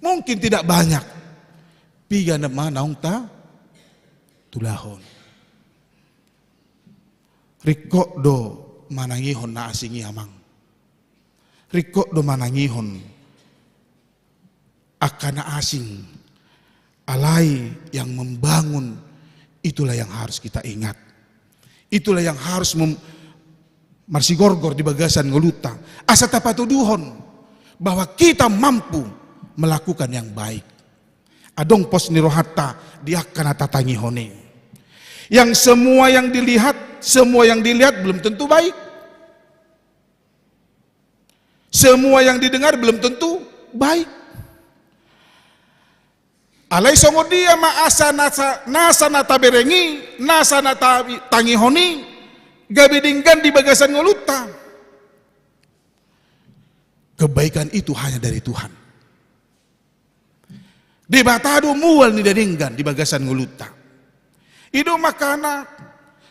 mungkin tidak banyak, piga na ma naung ta-, taulahon. Ringkot do manangihon na asing i, amang. Ringkot do manangihon angka na asing. Alai yang membangun, itulah yang harus kita ingat. Itulah yang harus mem-, marsigorgor di bagasan ngolunta. Asa tapatuduhon bahwa kita mampu melakukan yang baik. Adong pos ni rohanta di angka na tatangihon i. Yang semua yang dilihat, semua yang dilihat belum tentu baik. Semua yang didengar belum tentu baik. Alai songon dia ma asa nasa, nasa na tabereng i, nasa na ta-, tangihon i, gabe denggan di bagasan ngolunta? Kebaikan itu hanya dari Tuhan. Debata do mual ni na denggan di bagasan ngolunta. I do makana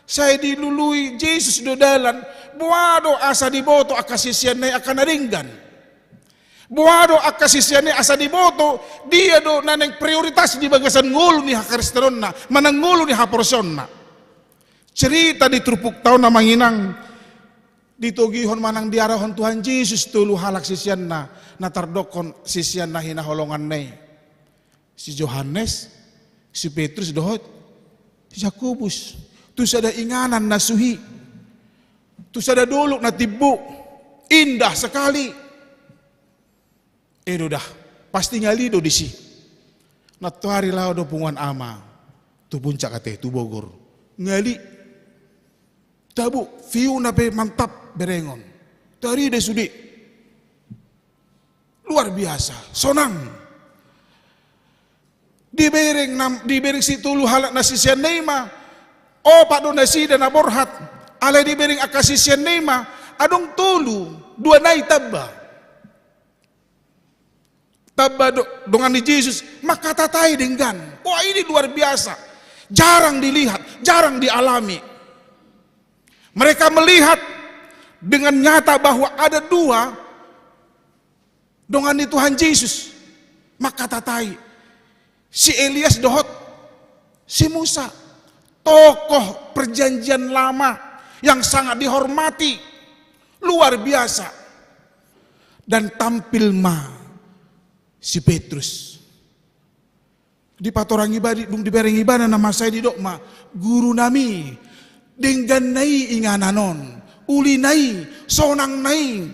sai dilului Jesus do dalan, boha do asa diboto angka siseanna i angka na denggan. Boha do angka siseanna i asa diboto, dia do na naeng prioritas di bagasan ngolu ni hakristenonna, manang ngolu ni haporseaonna. Cerita di turpukta on, amang inang, ditogihon manang diarahon Tuhan Jesus tolu halak siseanna, na tardokkon siseanna hinaholonganna i. Si Johannes, si Petrus dohot Jakobus, tu sada inganan na suhi, tu sada dolok na timbo, indah sekali. Edo dah, pasti ngali do disi. Nantoari laho do punguan ama tu puncak ate, tu Bogor. Ngali. Tabo, view na pe mantap berengon. Tarida sude. Luar biasa, sonang. Dibereng nam-, dibereng si tolu halak na sisean na i ma, opat do nasida na borhat, alai dibereng angka sisean na i ma, adong tolu, dua nai tamba. Tamba do-, dongan ni Jesus, mangkatatai denggan. Wah, ini luar biasa. Jarang dilihat, jarang dialami. Mereka melihat dengan nyata bahwa ada dua dongan ni Tuhan Jesus, mangkatatai, si Elias dohot si Musa, tokoh Perjanjian Lama yang sangat dihormati, luar biasa. Dan tampil ma si Petrus. Dipatorang ibana, dung dibereng ibana na masa i, didok ma, "Guru nami, denggan na i inganan on, uli na i, sonang na i,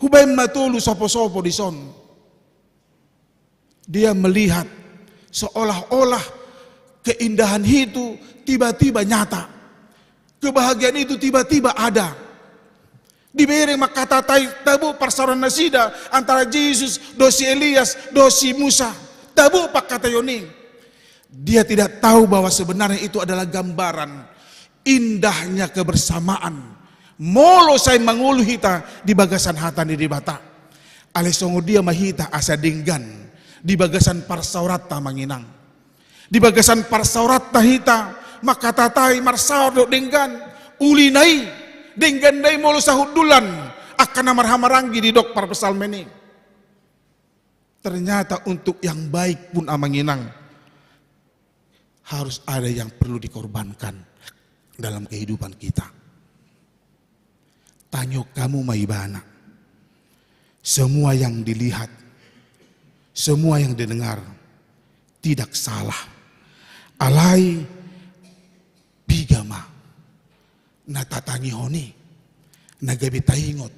hubaen ma tolu sopo-sopo dison." Dia melihat seolah-olah keindahan itu tiba-tiba nyata. Kebahagiaan itu tiba-tiba ada. Dibereng mangkatatai, tabo parsaoran nasida antara Jesus dohot si Elias dohot si Musa. Tabo pangkataion i. Dia tidak tahu bahwa sebenarnya itu adalah gambaran indahnya kebersamaan. Molo sai mangolu hita di bagasan hata ni Debata, alai songon dia ma hita asa denggan di bagasan parsaoranta, amang inang. Di bagasan parsaoranta hita mangkatatai marsaor dohot denggan, uli na i, denggan na i molo sahundulan, angka na marhahamaranggi, didok parpsalmen i. Ternyata untuk yang baik pun, amang inang, harus ada yang perlu dikorbankan dalam kehidupan kita. Tangihon hamu ma ibana. Semua yang dilihat, semua yang didengar, tidak salah. Alai piga ma na tatangihon i, na gabe taingot,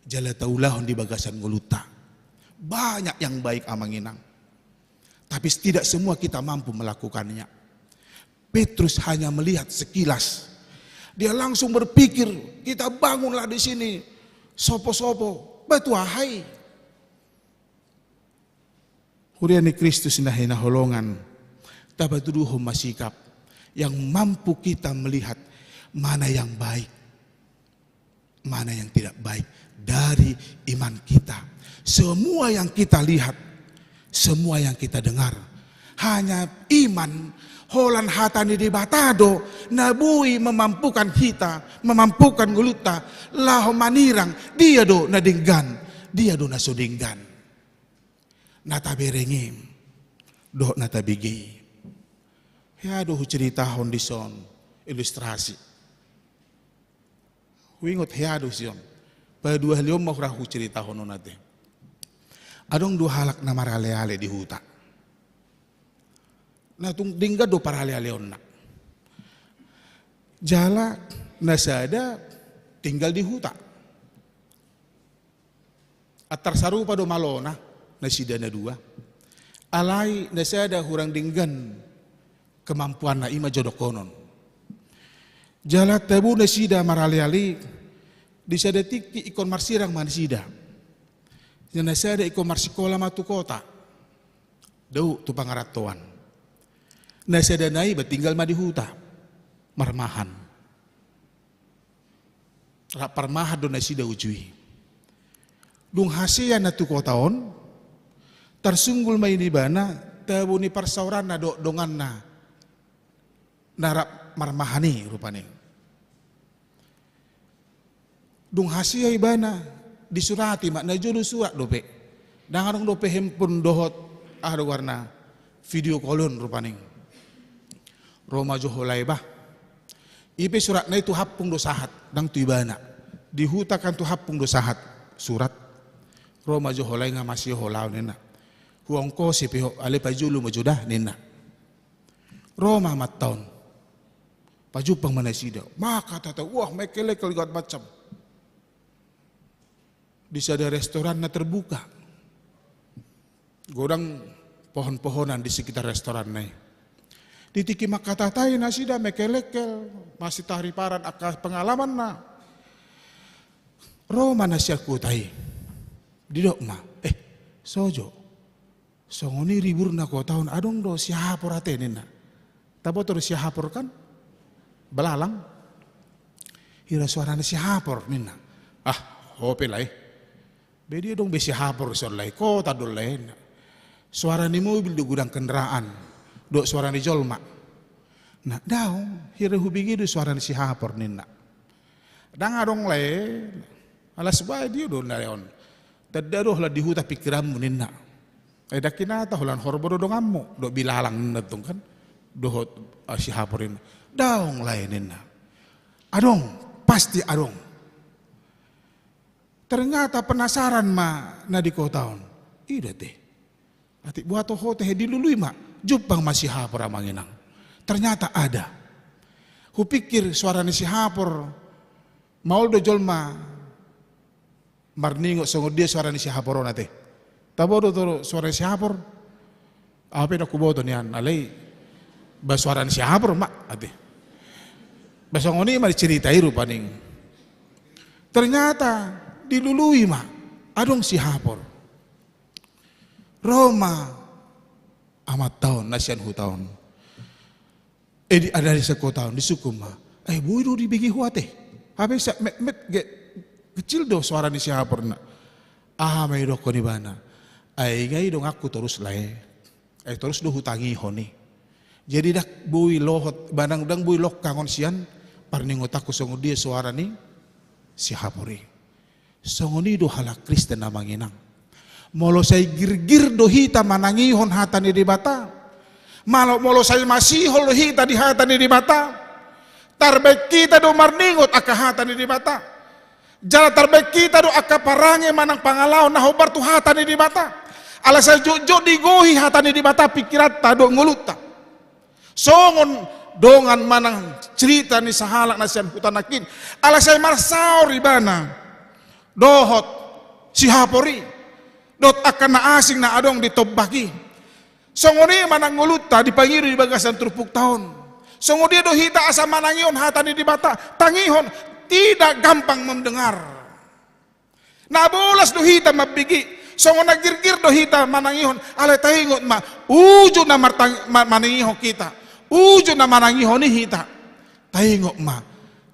jala taulahon di bagasan ngolunta. Banyak yang baik, amang inang. Tapi tidak semua kita mampu melakukannya. Petrus hanya melihat sekilas. Dia langsung berpikir, "Kita bangunlah di sini sopo-sopo, batu ahai." Huria ni Kristus na hinaholongan, tapatuduhon ma sikap yang mampu kita melihat mana yang baik, mana yang tidak baik dari iman kita. Semua yang kita lihat, semua yang kita dengar, hanya iman holan hata ni Debata do na boi memampukan hita, memampukan ngolunta laho manirang dia do na denggan, dia do na so denggan. Na tabereng i dohot na tabege i. Hea do huceritahon dison ilustrasi. Huingot hea do ison. Paduahalihon ma hurang huceritahon on ate. Adong dua halak na maraleale di huta. Na tung denggan do paralealeonna. Jala na sada tinggal di huta. Antar sarupa do malona nasida na dua. Alai na sada hurang denggan kemampuanna, i ma jodokkonon. Jala tabo nasida maraleale, di sada tingki ingkon marsirang ma nasida. Na sada ingkon marsikola ma tu kota, dao tu pangarantoan. Na sada nai ba tinggal ma di huta, marmahan. Rap parmahan do nasida uju i. Dung hasea na tu kota on, tarsunggul ma i di ibana tabo ni parsaoranna dohot donganna na rap marmahan i rupani. Dung hasea ibana, disurati ma, na jolo surat dope. Ndang adong dope handphone dohot, aha do goarna, video call on rupani. Ro ma jo holan i ba. I pe suratna i tu hampung do sahat, ndang tu ibana. Di huta kan tu hampung do sahat surat. Ro ma jo holan i, nga masihol ahu ninna. Huongkosi pe ho, alai pajolo ma jo da ninna. Ro ma amanta on. Pajumpang ma nasida, mangkatahon, wah, mengkelengkel, segala macam. Di sada restoran na terbuka. Godang pohon-pohonan di sekitar restoranna i. Di tingki mangkatahon nasida, mengkelengkel, masihariparan angka pengalamanna. Ro ma na sian kota i. Didok ma, eh, sojo. Songon i riburna kota on, adong do sihapor ate, ninna. Taboto do sihapor kan? Belalang. Hira suara ni sihapor, ninna. Ah, hope lae. Be dia adong be sihapor dison lae, kota do lae, ninna. Suara ni mobil do, godang kendaraan. Dohot suara ni jolma. Nah, daong, hira hubege do suara ni sihapor, ninna. Ndang adong lae, alas bae dia do na on. Tanda do holan di huta pikiranmu, ninna. Ai ndang hinata, holan horbo do donganmu, dohot bilalang, ninna tong kan. Dohot, ah, sihapor, ninna. Daong lae, ninna. Adong, pasti adong. Ternyata penasaran ma na di kota on. I do ate. Atik boha do ho, tahe, dilului ma, jumpang ma sihapor, amang inang. Ternyata ada. Hupikir suara ni sihapor, maol do jolma marningot songon dia suara ni sihapor on ate. Taboto do suara ni sihapor? Au pe ndang huboto nian, alai ba suara ni sihapor ma ate. Ba songon i ma di cerita i rupani. Ternyata dilului ma, adong sihapor. Ro ma amanta on na sian huta on. Eh, di, ada di sekota on, disungkun ma. Eh, boi do dibege ho ate. Hape sa, met, met, ge, kecil do suara ni sihaporna. Aha ma didokkon ibana? Ai nga i donganku torus lae. Ai torus do hutangihon i. Jadi ndang boi lohot, ba ndang, ndang boi longkangon sian parningotanku songon dia suara ni sihapor i. Songon i do halak Kristen, amang inang. Molo sai girgir do hita manangihon hata ni Debata, malo, molo sai masihol do hita di hata ni Debata, tarbaen hita do marningot angka hata ni Debata. Jala tarbaen hita do angka parange manang pangalaho na hombar tu hata ni Debata. Ala sai jotjot digohi hata ni Debata pikiranta dohot ngolunta. Songon dongan manang cerita ni sahalak na sian huta nangkin. Ala sai marsaor ibana dohot sihapor i, dohot angka na asing na adong di tombak i. Songon i manang ngolunta dipangido di bagasan turpukta on. Songon dia do hita asa manangihon hata ni Debata, tangihon, tidak gampang mendengar. Na bolas do hita mambege, songon na girgir do hita manangihon, alai taingot ma, uju na martang-, ma-, manangihon hita, uju na manangihon i hita. Taingot ma,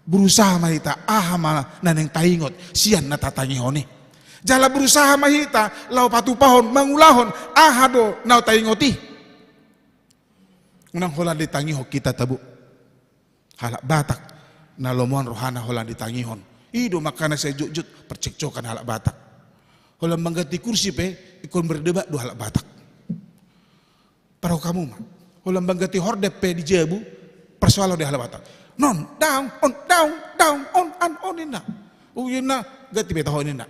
berusaha ma hita, aha ma na naeng taingot sian na tatangihon i. Jala berusaha ma hita laho patupahon, mangulahon aha do na taingot i. Unang holan ditangihon hita, tabo. Halak Batak na lomoan rohana holan ditangihon. I do makana sai jotjot percekcokan halak Batak. Holan mangganti kursi pe ingkon berdebat do halak Batak. Parrohahon hamu ma. Holan mangganti hordeng pe di jabu, persoalan do halak Batak. Non, daong, on, daong, daong, on, an, on, ninna. Ujungna ganti be taho, ninna.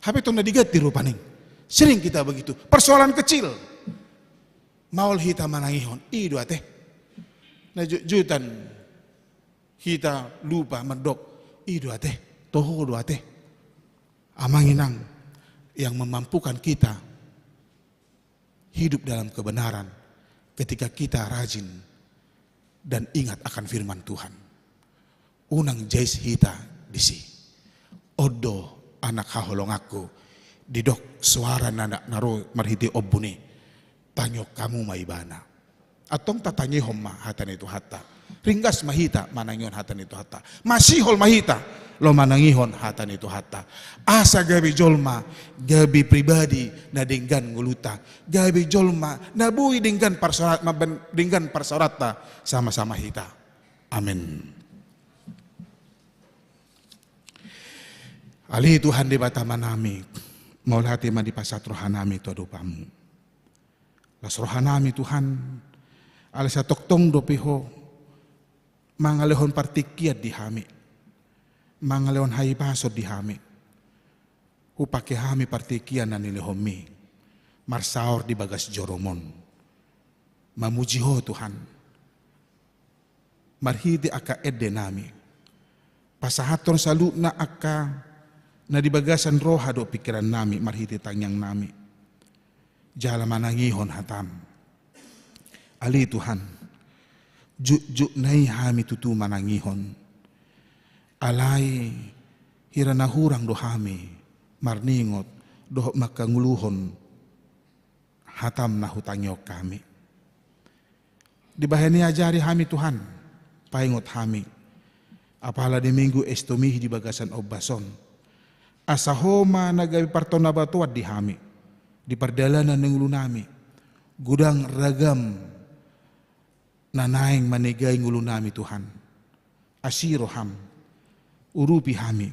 Hape tong na diganti rupani. Sering kita begitu. Persoalan kecil. Maol hita manangihon, i do ate. Na jotjotan hita lupa mandok, i do ate, toho do ate. Amang inang, yang memampukan kita hidup dalam kebenaran ketika kita rajin dan ingat akan firman Tuhan. Unang jais hita disi. On do anak haholonganku, didok suara ni anak na ro marhite ombun i. Tangihon hamu ma ibana. Antong tatangihon ma hata ni Tuhanta. Ringgas ma hita manangihon hata ni Tuhanta. Masihol ma hita laho manangihon hata ni Tuhanta. Asa gabe jolma, gabe pribadi na denggan ngolunta. Gabe jolma na boi denggan parsorat, mamben-, denggan parsoratta sama-sama hita. Amen. Ale Tuhan Debata Amanami, mauliate ma dipasahat rohanami tu adopanmu. Las rohanami Tuhan, ala sai tongtong dope Ho mangalehon partingkian di hami, mangalehon hahipason di hami. Hupake hami partingkian na nilehonmi marsaor di bagas joroMon. Mamuji Ho Tuhan. marhite angka ende nami. Pasahathon saluhutna angka na di bagasan roha dohot pingkiran nami marhite tangiang nami. Jala manangihon hatam. Ale Tuhan, jukjukna i hami tutu manangihon. Alai hira na hurang do hami marningot dohot mangkangoluhon hatam na hutangihon hami. Dibahen i ajari hami Tuhan, paingot hami. Apala di Minggu Estomi di bagasan ombas on. Asa Ho ma na gabe partonabatoan di hami, di pardalanan ni ngolu nami. Godang ragam na naeng manegai ngolu nami Tuhan. Asi roham, urupi hami.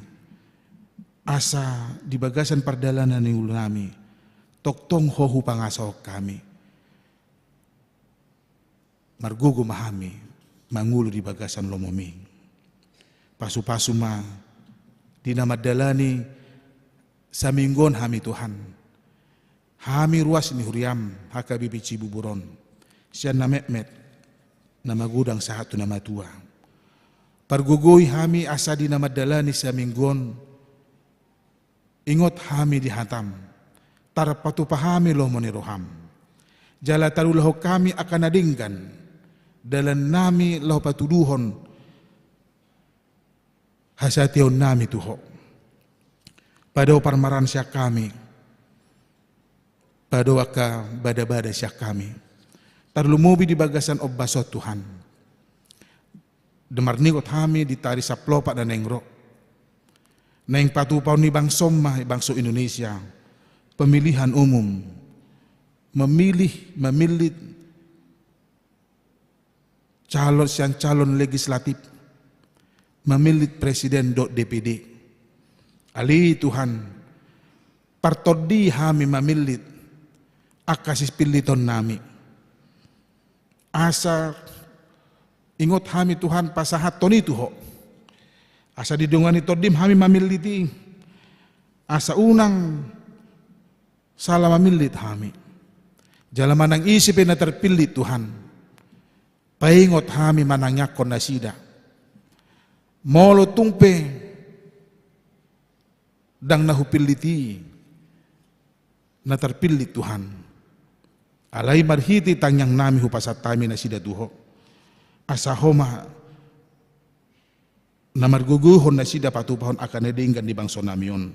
Asa di bagasan pardalanan ni ngolu nami, tongtong Ho hupangasahon hami. Margogo ma hami mangolu di bagasan lomomi. Pasupasu ma di na mandalani saminggu on hami Tuhan. Hami ruas ni huriam H K B P Cibubur on, sian na metmet na magodang sahat tu na matua. Pargogoi hami asa di na mandalani saminggu on, ingot hami di hatam, tarpatupa hami lomo ni roham. Jala tarulahon hami angka na denggan, dalan nami laho patuduhon hasatiaon nami tu Ho. Padao parmaraan sian hami, padao angka badabada sian hami. Tarlumobi di bagasan ombas on Tuhan. Di marningot hami di tari sampulu opat na naeng ro. Naeng patupaon ni bangso ma, bangso Indonesia. Pemilihan umum. Memilih, memillit calon sian calon legislatif. Memillit presiden dohot D P D. Ale Tuhan, partondi hami mamillit angka sipilliton nami. Asa ingot hami Tuhan pasahathon i tu Ho. Asa didongani tondim hami mamillit i. Asa unang sala mamillit hami. Jala manang ise pe na tarpillit Tuhan. Paingot hami manangiangkon nasida. Molo tung pe ndang na hupillit i na tarpillit Tuhan. Alai marhite tangiang nami hupasahat hami nasida tu Ho. Asa Ho ma na margogoihon nasida patupahon angka na denggan di bangso nami on.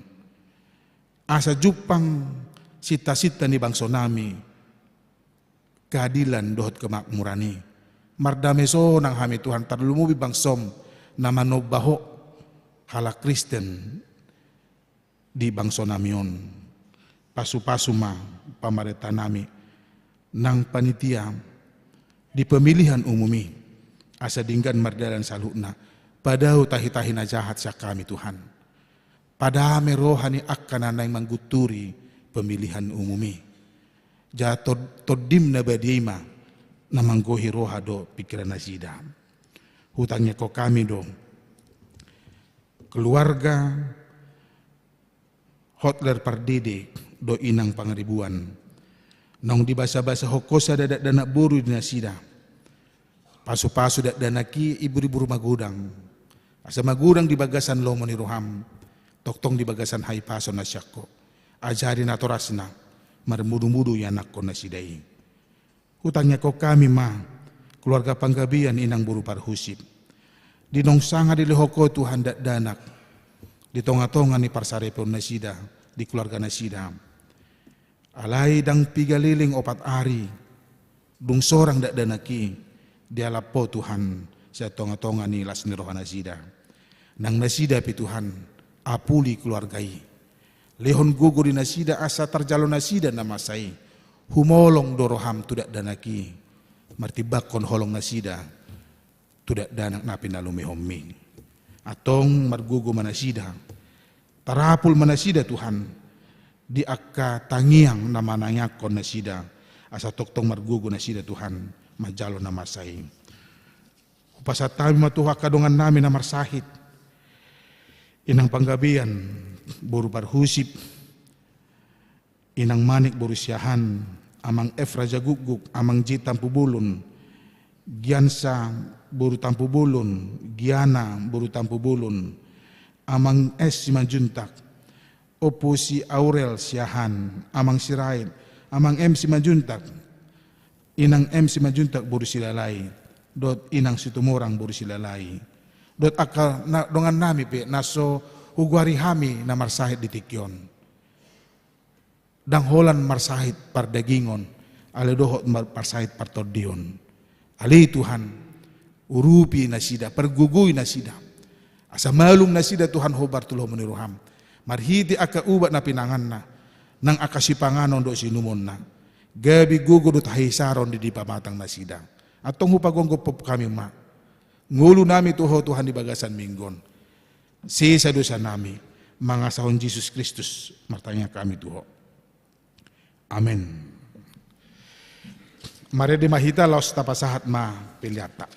Asa jumpang sintasinta ni bangso nami keadilan dohot kemakmuran i. Mardame sonang hami Tuhan, tarlumobi bangsom na manomba Ho, halak Kristen di bangso nami on. Pasupasu ma pamarenta nami nang panitia di pemilihan umum i, asa denggan mardalan saluhutna. Padao tahitahi na jahat sian hami Tuhan. Padame roha ni angka na naeng manggunturi pemilihan umum i. Jala tod-, tondim na badia i ma na manggohi roha dohot pingkiran nasida. Hutangiangkon hami do keluarga Hotler Pardede dohot Inang Pangaribuan. Naung dibasabasahon Ho sada dakdanak boru di nasida. Pasupasu dakdanak i, ibur-ibur magodang. Asa magodang di bagasan lomo ni roham, tongtong di bagasan hahipason na sian Ho. Ajari natorasna marmudumudu ianakhon nasida i. Hutangiangkon hami ma keluarga panggabean Inang boru Parhusip. Di naung sanga dilehon Ho Tuhan dakdanak di tongatonga ni parsaripeon nasida, di keluarga nasida. Alai ndang piga leleng opat ari dung sorang dakdanak i dialap Ho Tuhan sian tongatonga ni las ni roha nasida. Nang nasida pe Tuhan, apuli keluarga i. Lehon gogo di nasida asa tarjalo nasida na masa i. Humolong do roham tu dakdanak i, martimbangkon holong nasida tu dakdanak na pinalumehonmi. Antong margogo ma nasida, tarapul ma nasida Tuhan di angka tangiang na manangiangkon nasida, asa tongtong margogo nasida Tuhan manjalo na masa i. Hupasahat hami ma tu angka dongannami na marsahit, Inang Panggabean boru Parhusip, Inang Manik boru Siahaan, Amang Efra Jagukguk, Amang J Tampubolon, Giansa boru Tampubolon, Giana boru Tampubolon, Amang S Simanjuntak, Ompu si Aurel Siahaan, Amang Sirait, Amang M Simanjuntak, Inang M Simanjuntak boru Silalahi, dohot Inang Situmorang boru Silalahi, dohot angka na, dongannami pe na so hugoari hami na marsahit di tingki on. Ndang holan marsahit pardagingon, alai dohot mar-, marsahit partondion. Ale Tuhan, urupi nasida, pargogoi nasida. Asa malum nasida Tuhan hombar tu lomo ni roham. Marhite angka ubat na pinanganna, nang angka sipanganon dohot siinumonna. Gabe gogo dohot hahisaron di, di pamatang nasida. Antong hupagomgom hami ma ngolunami tu Ho Tuhan di bagasan minggu on. Sesa dosanami, mangasahon Jesus Kristus martangiang hami tu Ho. Amen. Marende ma hita laos tapasahat ma peleanta.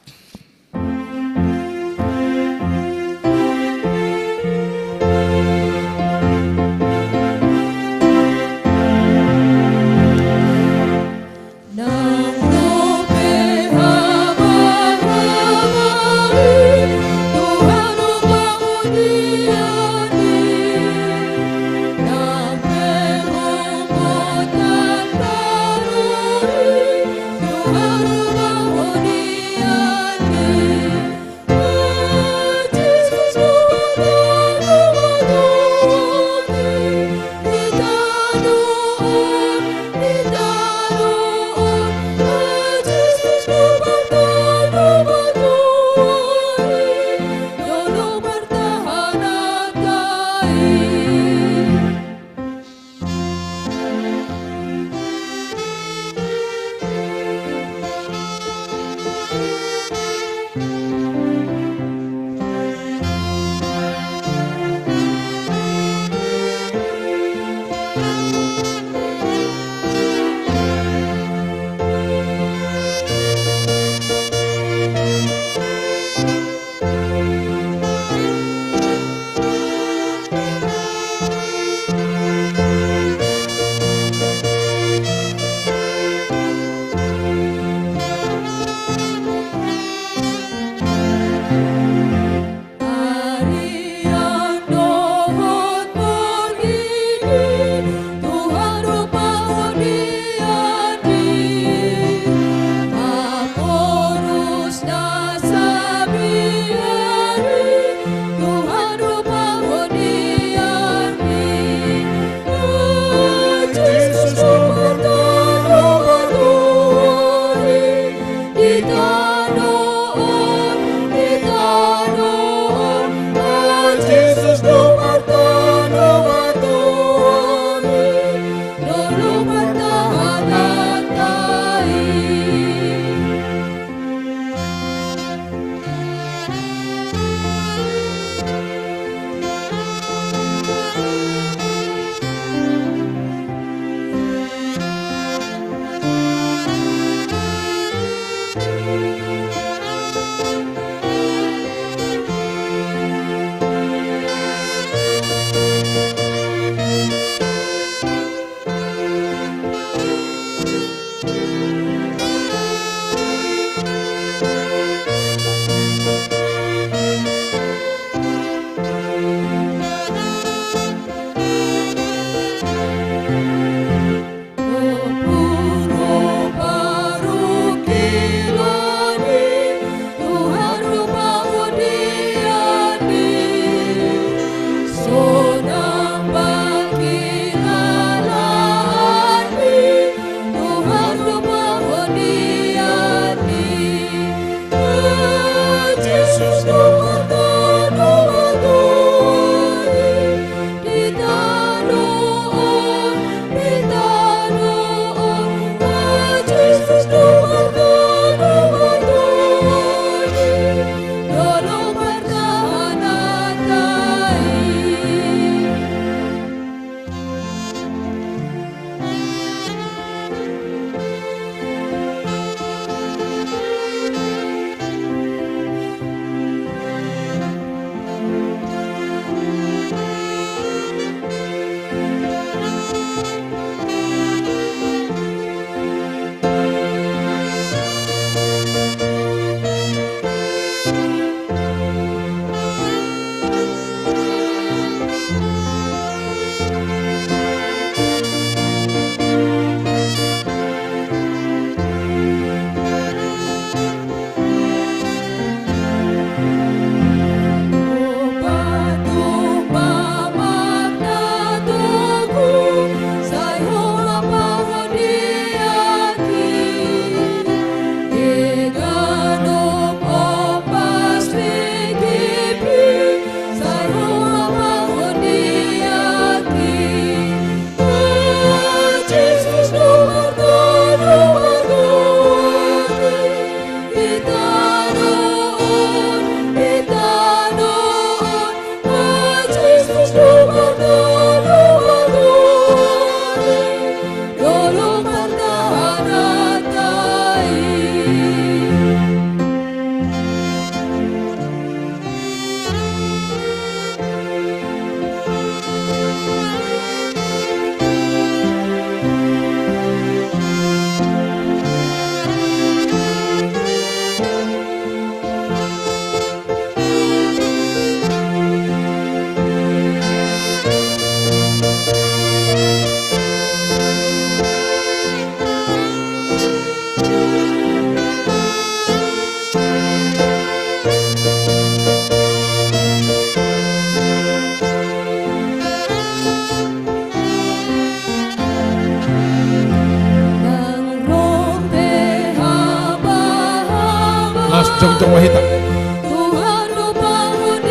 Tuhan do pangodianmi,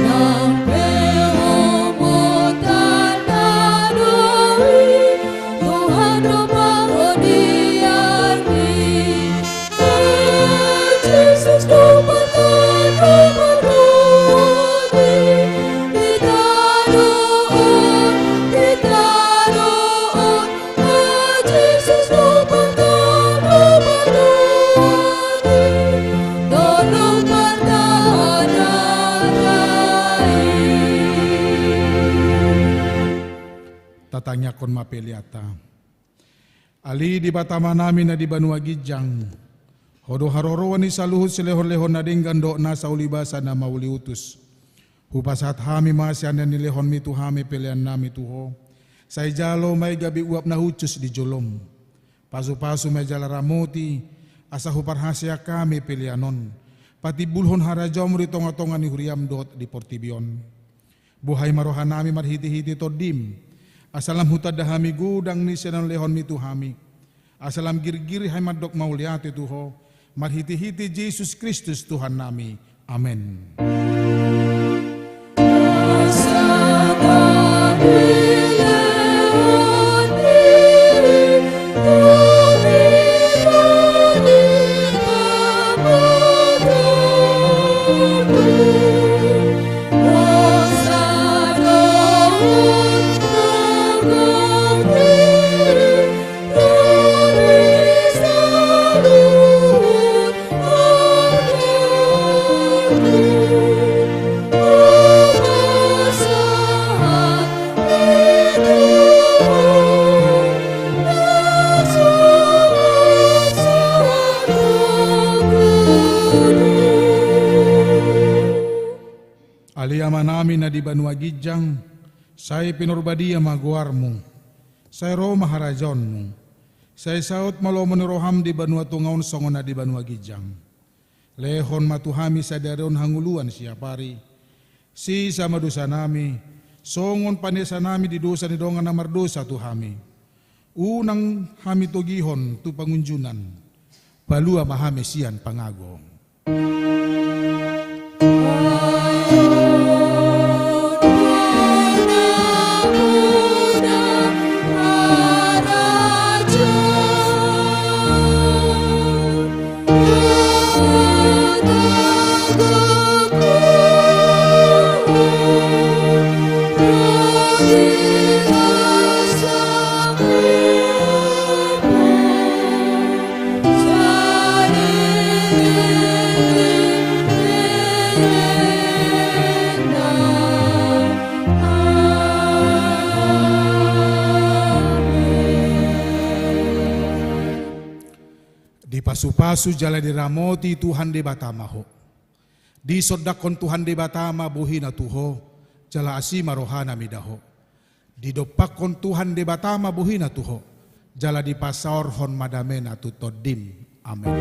nang pe homotan na dao i. Tuhan do pangodianmi. Jesus do partanduan pargogoi, hita do on, hita do on. Jesus do partanduan pargogoi, tolong partahan hata i. Tatangiangkon ma peleanta. Ale Debata Amanami na di banua ginjang, Ho do haroroan ni saluhut silehonlehon na denggan dohot nasa ulibasa na mauliutus. Hupasahat hami ma sian na nilehonmi tu hami peleannami tu Ho. Sai jalo ma i gabe uap na hushus di jolom. Pasupasu ma i jala ramoti, asa huparhaseang hami pelean on patimbulhon harajaonmu di tongatonga ni huriam dohot di portibi on. Buhai ma rohanami marhitehite Tondim, asa lam hutanda hami godang ni silehonlehonmi tu hami, asa lam girgir hami mandok mauliate tu Ho, marhitehite Jesus Kristus Tuhannami. Amen. Ale Amanami na di banua ginjang, sai pinarbadia ma goarmu, sai ro ma harajaonmu, sai saut ma lomo ni roham di banua tonga on songon na di banua ginjang. Lehon ma tu hami sadari on hangoluan siapari. Sesa ma dosanami, songon panesanami di dosa ni dongan na mardosa tu hami. Unang hami togihon tu pangunjunan, palua ma hami sian pangago. Dipasupasu jala diramoti Tuhan Debata ma ho. Disondangkon Tuhan Debata ma bohina tu ho, jala asi ma rohana mida ho. Didompakkon Tuhan Debata ma bohina tu ho, jala dipasaorhon ma damena tu tondim. Amen.